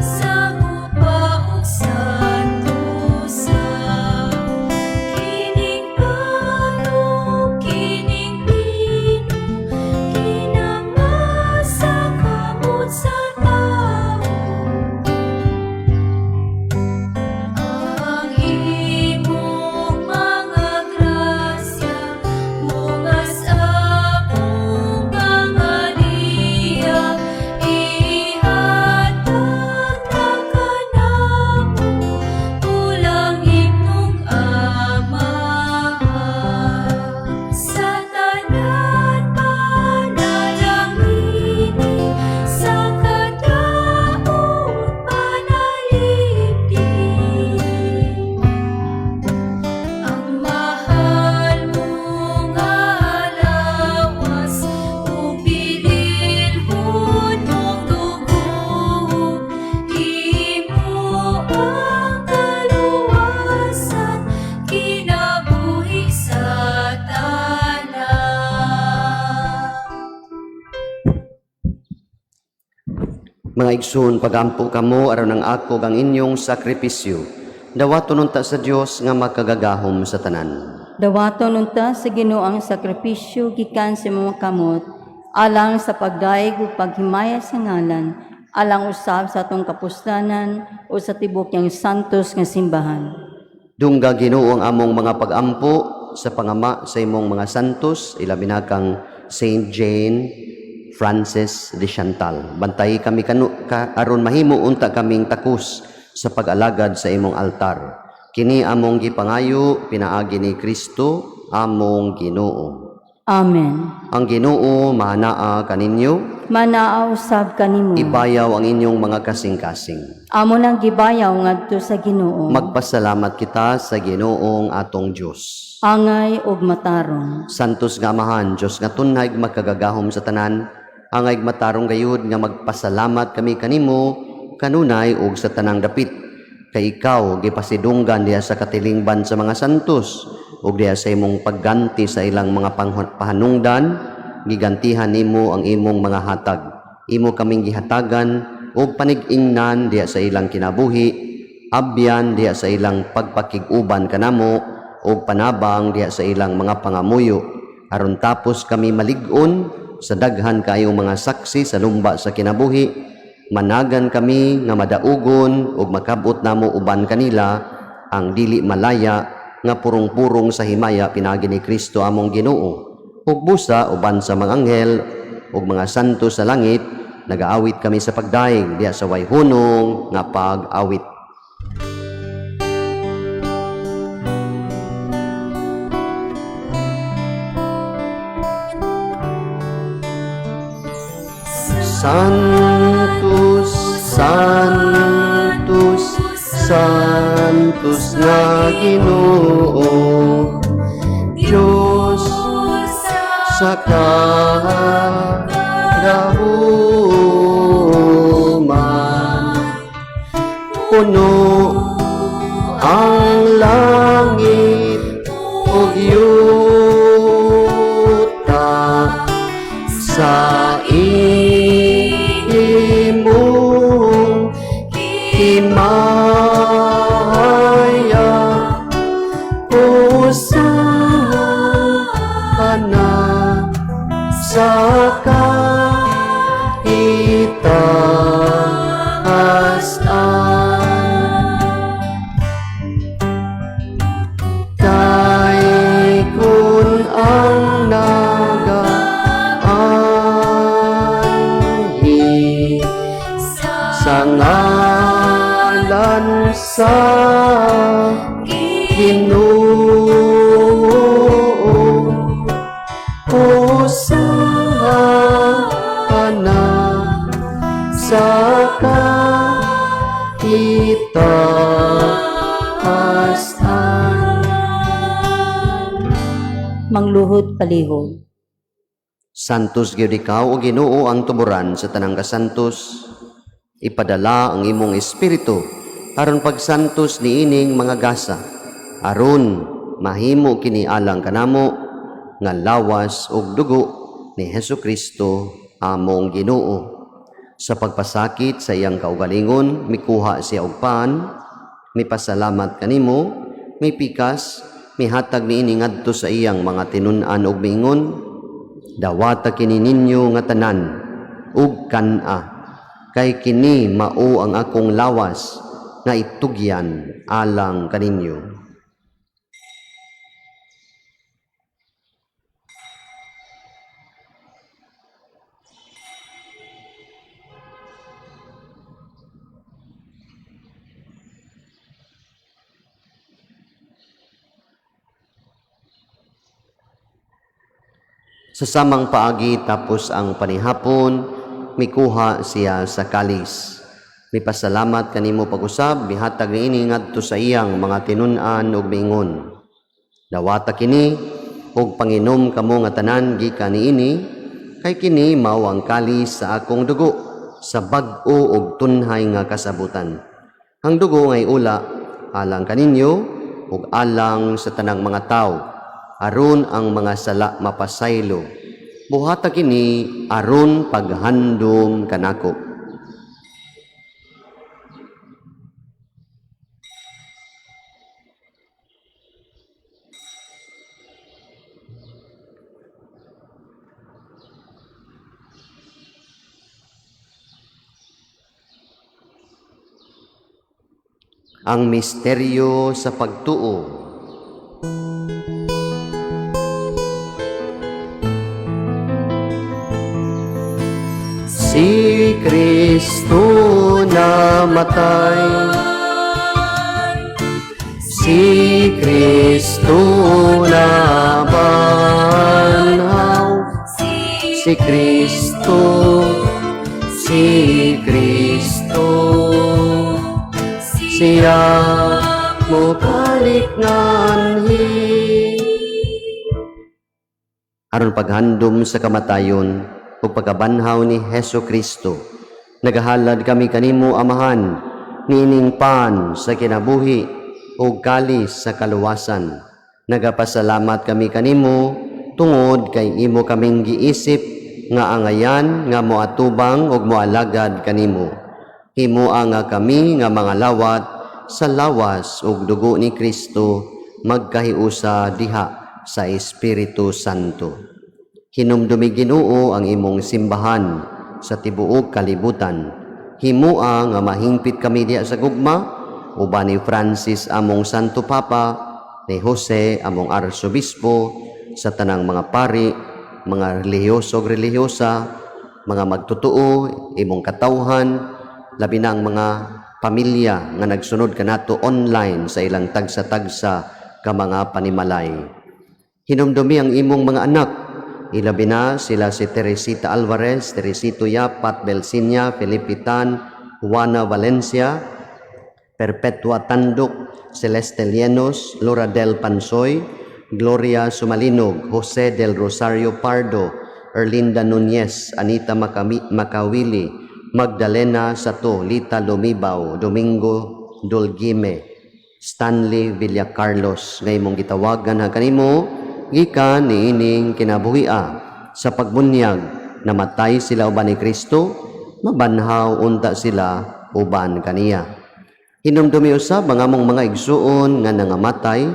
sa gupa ug santosa. Kining pano, kining bino, kinamasa kamot sa tawo. Ang imong mga grasya mungas among pangaliya, ihatag na kanamo pulang imong Amahan. Sa tanan panalangini, sa kadaot panalipdi. Ang mahal mong lawas ug bililhon mong dugo, imo ang kaluwasan, kinabuhi sa tanan. Mga igsoon, pagampo kamo aron ang ako ang inyong sakripisyo. Dawaton unta sa Dios nga makagagahom sa tanan. Dawaton unta sa Ginoo ang sakripisyo gikan sa mga kamot alang sa pagdayeg ug paghimaya sa ngalan, alang usab sa atong kapuslanan o sa tibok niyang santos nga simbahan. Dungga, Ginoo, ang among mga pagampo sa pangama sa imong mga santos, ilabi na kang Saint Jane Frances de Chantal. Bantay kami kanu ka, aron mahimo unta kaming takos sa pag-alagad sa imong altar. Kini among gipangayo pinaagi ni Kristo among Ginoo. Amen. Ang Ginoo maanaa kaninyo. Manaa usab kanimo. Ibayaw ang inyong mga kasing-kasing. Amo nang gibayaw ngadto sa Ginoo. Magpasalamat kita sa Ginoong atong Dios. Angay ug matarong. Santos nga Amahan, Dios nga tunhay makagagahom sa tanan, angay matarong gayud nga magpasalamat kami kanimo kanunay ug sa tanang dapit. Kay ikaw gipasidunggan diha sa katilingban sa mga santos ug diha sa imong pagganti sa ilang mga pahanungdan, gigantihan nimo ang imong mga hatag. Imo kaming gihatagan og panig-ingnan diha sa ilang kinabuhi, abyan diha sa ilang pagpakig-uban kanamo ug panabang diha sa ilang mga pangamuyo, aron tapos kami malig-on sa daghan kaayong mga saksi sa lumba sa kinabuhi, managan kami nga madaugon ug makabot namo uban kanila ang dili malaya nga purong-purong sa himaya pinaagi ni Kristo among Ginoo. Ug busa uban sa mga anghel ug mga santo sa langit, nagaawit kami sa pagdaig diha sa way hunong nga pag-awit. Sanctus, Sanctus, Sanctus nga Ginoo, Diyos sa kagahuman. Puno ang langit ug yuta sa imong himaya. Hosana sa kaitaasan. Kay kun ang nagaanhi sa ngalan sa Ginoo, Hosana sa kaitaasan. Mangluhod palihog. Santos gyud ikaw, o Ginoo, ang tuburan sa tanang kasantos. Ipadala ang imong espiritu aron pagsantos niining mga gasa, aron mahimo kini alang kanamo nga lawas ug dugo ni Hesus Kristo among Ginoo. Sa pagpasakit sa iyang kaugalingon, mikuha siya og pan, mipasalamat kanimo, mipikas, mihatag niini ngadto sa iyang mga tinun-an ug miingon, "Dawata kini ninyo nga tanan ug kan-a, kay kini mao ang akong lawas nga itugyan alang kaninyo." Sa samang paagi tapos ang panihapon, mikuha siya sa kalis. Mipasalamat kanimo pag-usab, mihatag niini ngadto sa iyang mga tinun-an ug miingon, "Dawata kini ug panginom kamo nga tanan gikan niini, kay kini mao ang kalis sa akong dugo sa bag-o ug tunhay nga kasabutan. Ang dugo ngay ula alang kaninyo ug alang sa tanang mga tawo aron ang mga sala mapasaylo. Buhata kini aron paghandom kanako." Ang misteryo sa pagtuo. Si Kristo namatay, si Kristo nabanhaw, si Kristo, si Kristo, siya mobalik nganhi. Aron paghandom sa kamatayon ug pagkabanhaw ni Hesu Kristo, nagahalad kami kanimo, Amahan, niining pan sa kinabuhi ug kalis sa kaluwasan. Nagapasalamat kami kanimo tungod kay imo kaming giisip nga angayan nga moatubang ug moalagad kanimo. Himoa nga kami nga mga lawat sa lawas ug dugo ni Kristo magkahiusa diha sa Espiritu Santo. Hinumdumi, Ginoo, ang imong simbahan sa tibuok kalibutan. Himoa nga mahingpit kami diha sa gugma uban ni Francis among Santo Papa, ni Jose among Arsobispo, sa tanang mga pari, mga relihiyoso ug relihiyosa, mga magtotoo, imong katawhan, labi na ang mga pamilya nga nagsunod kanato online sa ilang tagsa-tagsa ka mga panimalay. Hinumdumi ang imong mga anak. Ilabi na sila si Teresita Alvarez, Teresito Yap, Pat Belsinya, Felipe Tan, Juana Valencia, Perpetua Tandok, Celeste Lienos, Laura Del Pansoy, Gloria Sumalinog, Jose del Rosario Pardo, Erlinda Nunez, Anita Makawili, Magdalena Sato, Lita Lumibaw, Domingo Dolgime, Stanley Villacarlos, nga imong gitawagan ha kanimo gikan niining kinabuhia sa pagbunyag. Namatay sila uban ni Kristo, mabanhaw unta sila uban kaniya. Hinumdumi usab ang among mga igsuon nga nangamatay,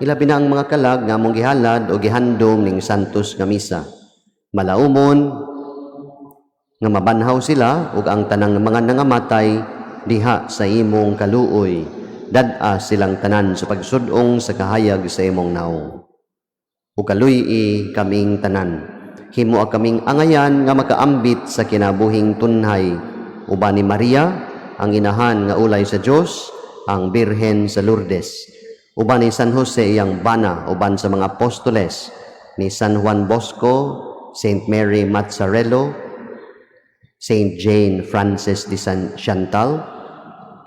ilabi na ang mga kalag nga among gihalad o gihandom ning santos nga misa. Malaumon nga mabanhaw sila ug ang tanang mga nangamatay diha sa imong kaluoy. Dad-a silang tanan sa pagsud-ong sa kahayag sa imong naong. Ug kaluy-i kaming tanan. Himoa kaming angayan nga makaambit sa kinabuhing tunhay uban ni Maria, ang inahan nga ulay sa Dios, ang Birhen sa Lourdes. Uban ni San Jose iyang bana, uban sa mga apostoles, ni San Juan Bosco, Saint Mary Mazzarello, Saint Jane Frances de San Chantal,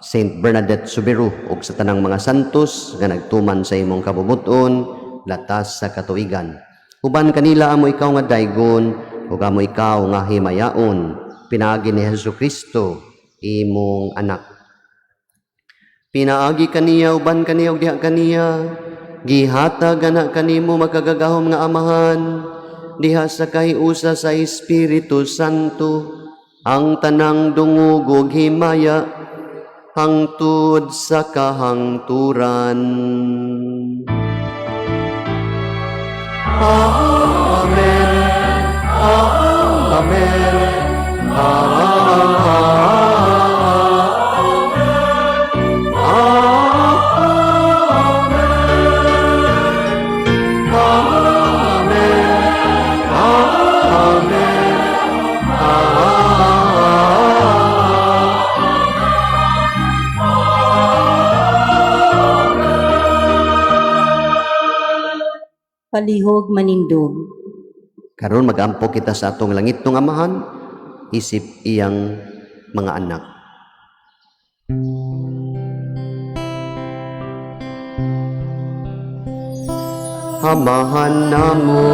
Saint Bernadette Soubirous ug sa tanang mga santos nga nagtuman sa imong kabubut-on latas sa katuigan. Uban kanila amo ikaw nga daygon ug amo ikaw nga himayaon pinaagi ni Hesus Kristo, imong anak. Pinaagi kaniya, uban kaniya ug diha kaniya, gihatag ana kanimo, makagagahom nga Amahan, diha sa kahiusa sa Espiritu Santo, ang tanang dungog ug himaya hangtod sa kahangturan. Amen. Amen. Amen. Amen. Amen. Amen. Palihog manindog. Karon magampo kita sa atong langitnong Amahan isip iyang mga anak. Amahan namo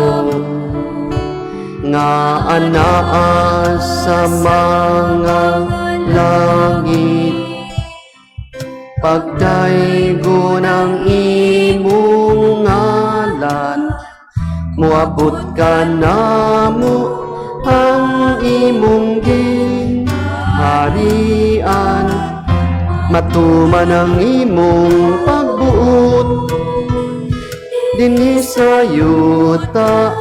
nga anaa sa mga langit, pagdaygon ang imong ngalan, muabot kanamo ang imong gingharian, matuman ang imong pagbuot dinhi sa yuta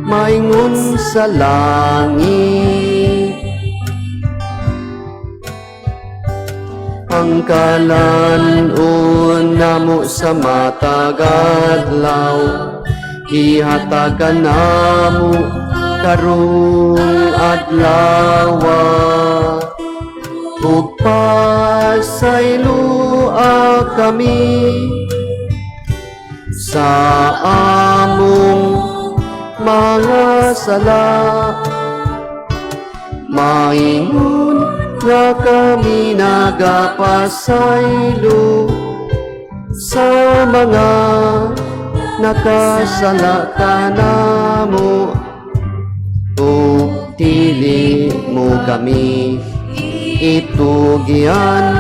maingon sa langit. Ang kalan-on namo sa matag adlaw, ihatagan namo karong adlawa, ug pasaylua kami sa among mga sala, maingon nga kami nagapasaylo sa mga nakasala kanamo, ug dili mo kami itugyan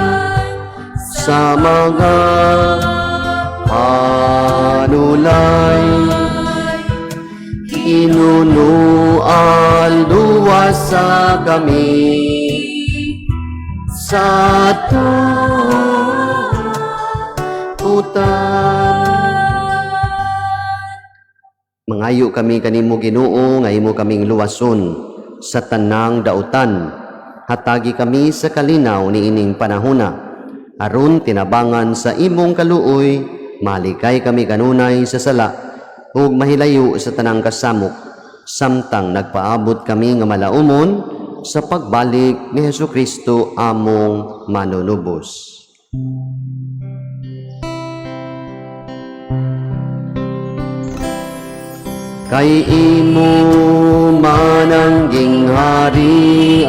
sa mga panulay. Inunual luwasa kami sa utan. Mangayo kami kanimo, Ginoo, nga imo kaming luwason sa tanang dautan. Hatagi kami sa kalinaw niining panahona, aron tinabangan sa imong kaluoy, malikay kami kanunay sa sala ug mahilayo sa tanang kasamok, samtang nagpaabot kami nga malaumon sa pagbalik ni Hesus Kristo among manunubos. Kay imo man ang gingharian,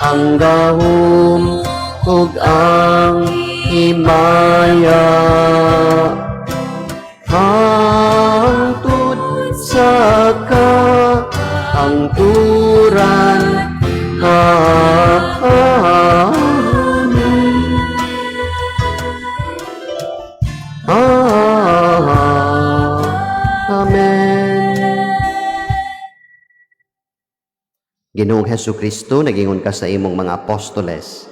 ang gahom ug ang himaya, hangtod sa kahangturan. Amen. Amen. Ginoong Hesu Kristo, nagingon ka sa imong mga apostoles: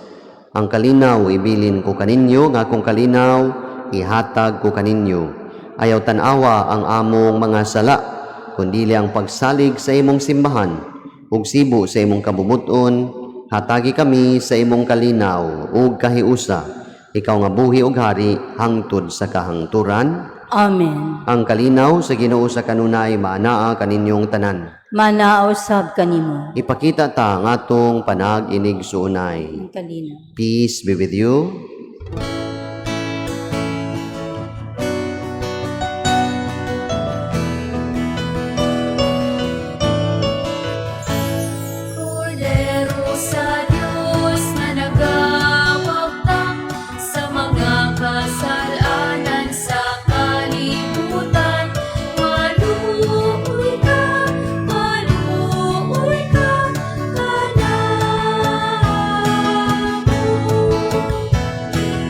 "Ang kalinaw ibilin ko kaninyo, nga akong kalinaw ihatag ko kaninyo. Ayaw tan-awa ang among mga sala, kundili ang pagsalig sa imong simbahan, ug sibo sa imong kabubut-on, hatagi kami sa imong kalinaw ug kahiusa. Ikaw nga buhi ug hari hangtod sa kahangturan." Amen. Ang kalinaw sa Ginoo sa kanunay maanaa kaninyong tanan. Manaa usab kanimo. Ipakita ta ang atong panag-inigsuonay. Ang kalinaw. Peace be with you. Kordero sa Diyos nga nagawagtang sa mga kasalanan sa kalibutan. Maluoy ka, maluoy ka kanamo.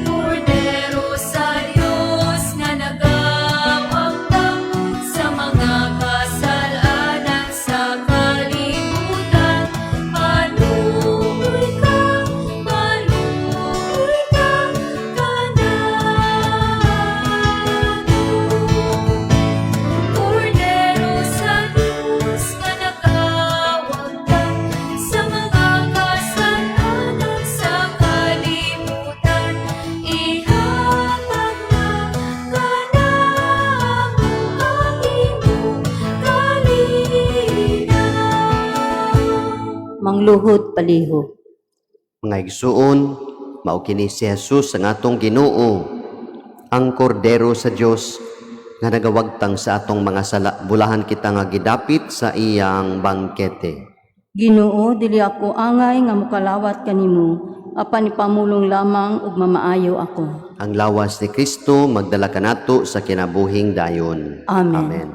Kordero sa Diyos nga nagawagtang sa mga kasalanan sa kalibutan. Maluoy ka, maluoy ka kanamo. Kordero sa Diyos nga nagawagtang sa mga kasalanan sa kalibutan. Ihatag na kanamo ang imong kalinaw. Mangluhod palihog. Mga igsuon, mao kini si Jesus ang atong Ginoo, ang Kordero sa Dios nga nagawagtang sa atong mga sala. Bulahan kita nga gidapit sa iyang bangkete. Ginoo, dili ako angay nga mukalawat kanimo, apan ipamulong lamang ug mamaayo ako. Ang lawas ni Kristo magdala kanato sa kinabuhing dayon. Amen. Amen.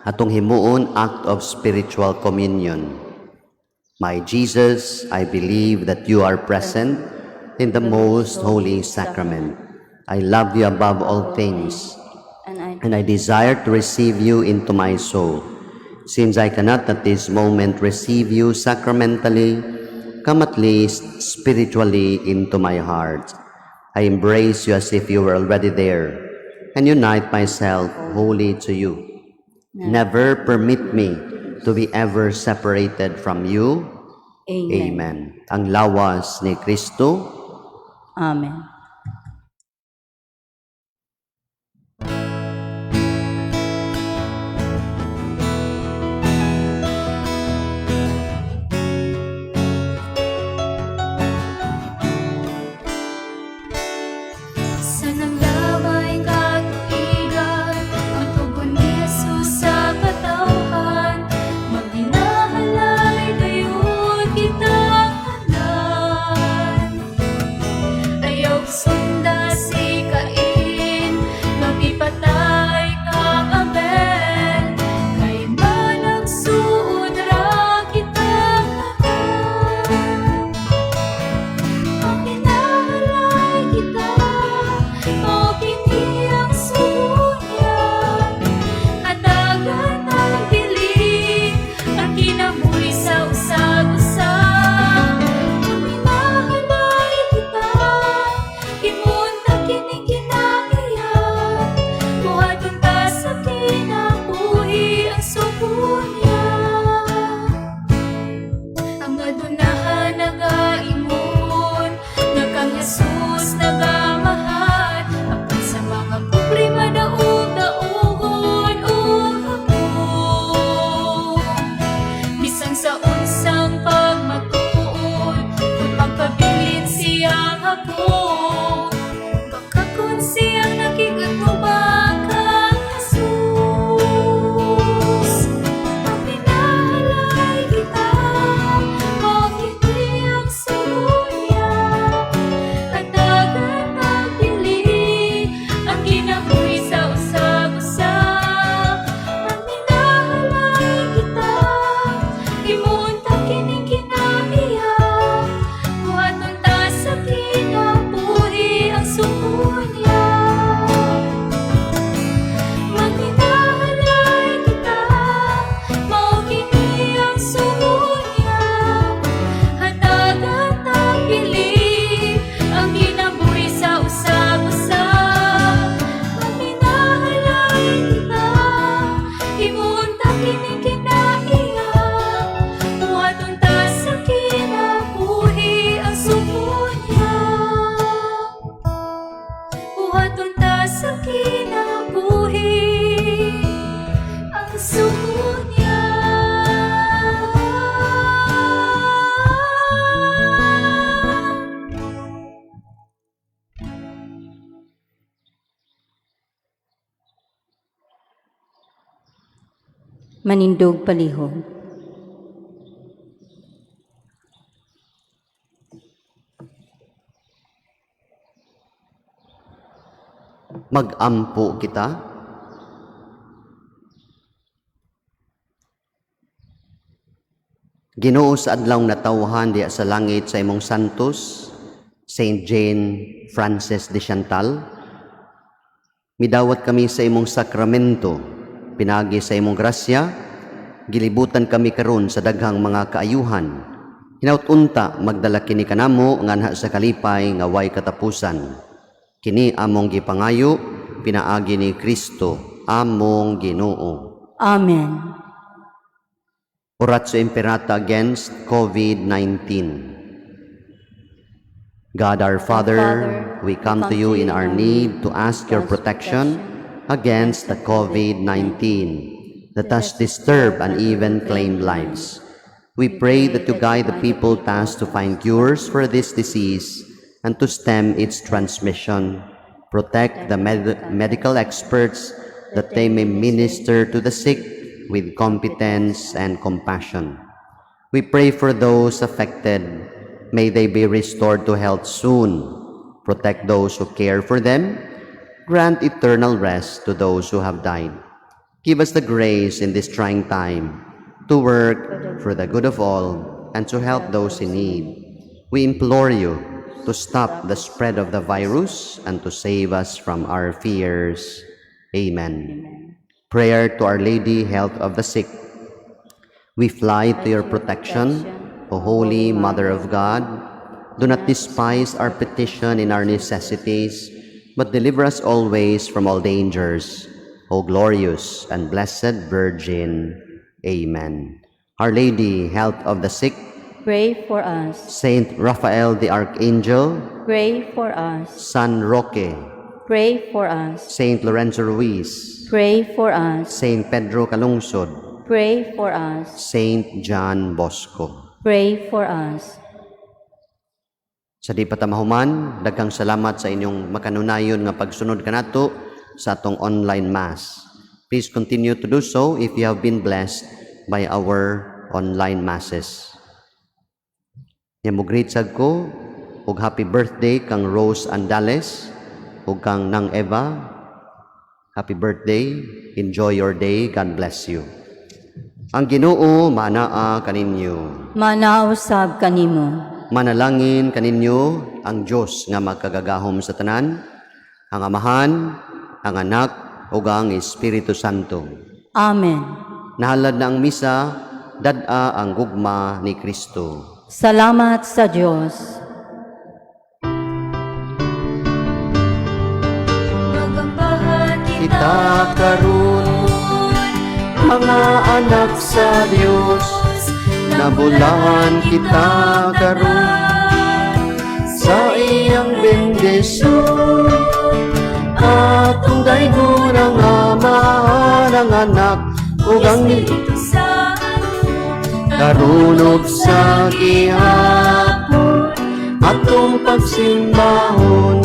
Atong himuon act of spiritual communion. My Jesus, I believe that you are present in the most holy sacrament. I love you above all things, And I and I desire to receive you into my soul. Since I cannot at this moment receive you sacramentally, come at least spiritually into my heart. I embrace you as if you were already there, and unite myself wholly to you. Never permit me to be ever separated from you. Amen. Amen. Ang lawas ni Kristo. Amen. Sa naglabayng katuigan, ang tugon ni Jesus sa katawhan, maghinahalay gayud kita tanan. Ayaw ako. Baka kun siyang nakikatubang kang Jesus. Magminahalay kita, mao kini ang sugo niya. Hatagan pagpili ang kinabuhi sa usab-usab. Magminahalay kita, himuon ta kining kinaiya. Buhaton ta sa kinabuhi ang sugo niya. Magminahalay kita, mao kini ang sugo niya. Hatagan pagpili ang kinabuhi sa usab-usab. Magminahalay kita, himuon ta kining kinaiya. Buhaton ta sa kinabuhi ang sugo niya. Buhaton ta sa kinabuhi ang sugo niya. Manindog palihog. Magampo kita. Ginoo, sa adlaw natawhan diha sa langit sa imong santos Saint Jane Frances de Chantal, midawat kami sa imong sakramento. Pinagi sa imong grasya, gilibutan kami karon sa daghang mga kaayuhan. Hinaut unta magdala kini kanamo nganha sa kalipay nga way katapusan. Kini among gipangayo pinaagi ni Kristo among Ginoo. Amen. Oratio Imperata against COVID-19. God our Father, we come to you in our need to ask your protection against the COVID-19 that has disturbed and even claimed lives. We pray that you guide the people tasked to find cures for this disease and to stem its transmission. Protect the medical experts that they may minister to the sick with competence and compassion. We pray for those affected. May they be restored to health soon. Protect those who care for them. Grant eternal rest to those who have died. Give us the grace in this trying time to work for the good of all and to help those in need. We implore you to stop the spread of the virus and to save us from our fears. Amen. Prayer to Our Lady, Health of the Sick. We fly to your protection, O Holy Mother of God. Do not despise our petition in our necessities, but deliver us always from all dangers. O glorious and blessed Virgin. Amen. Our Lady, Health of the Sick, pray for us. Saint Raphael the Archangel, Pray for us. San Roque, Pray for us. Saint Lorenzo Ruiz, Pray for us. Saint Pedro Calungsod, Pray for us. Saint John Bosco. Pray for us. Sa di pa ta mahuman, daghang salamat sa inyong makanunayon nga pagsunod kanato sa atong online mass. Please continue to do so if you have been blessed by our online masses. Mo-greet sad ko ug happy birthday kang Rose Andales ug kang Nang Eva. Happy birthday. Enjoy your day. God bless you. Ang Ginoo manaa kaninyo. Manaa usab kanimo. Manalangin kaninyo ang Dios nga makagagahom sa tanan, ang Amahan, ang Anak, ug ang Espiritu Santo. Amen. Nahalad na ang misa, dad-a ang gugma ni Kristo. Salamat sa Dios. Magambahan Kita karon, mga anak sa Dios, nabulahan kita karon sa iyang bendisyon. Atong daygon ang Ama, ang Anak, ug ang Espiritu Santo, karon ug sa gihapon. Atong pagsimbahon.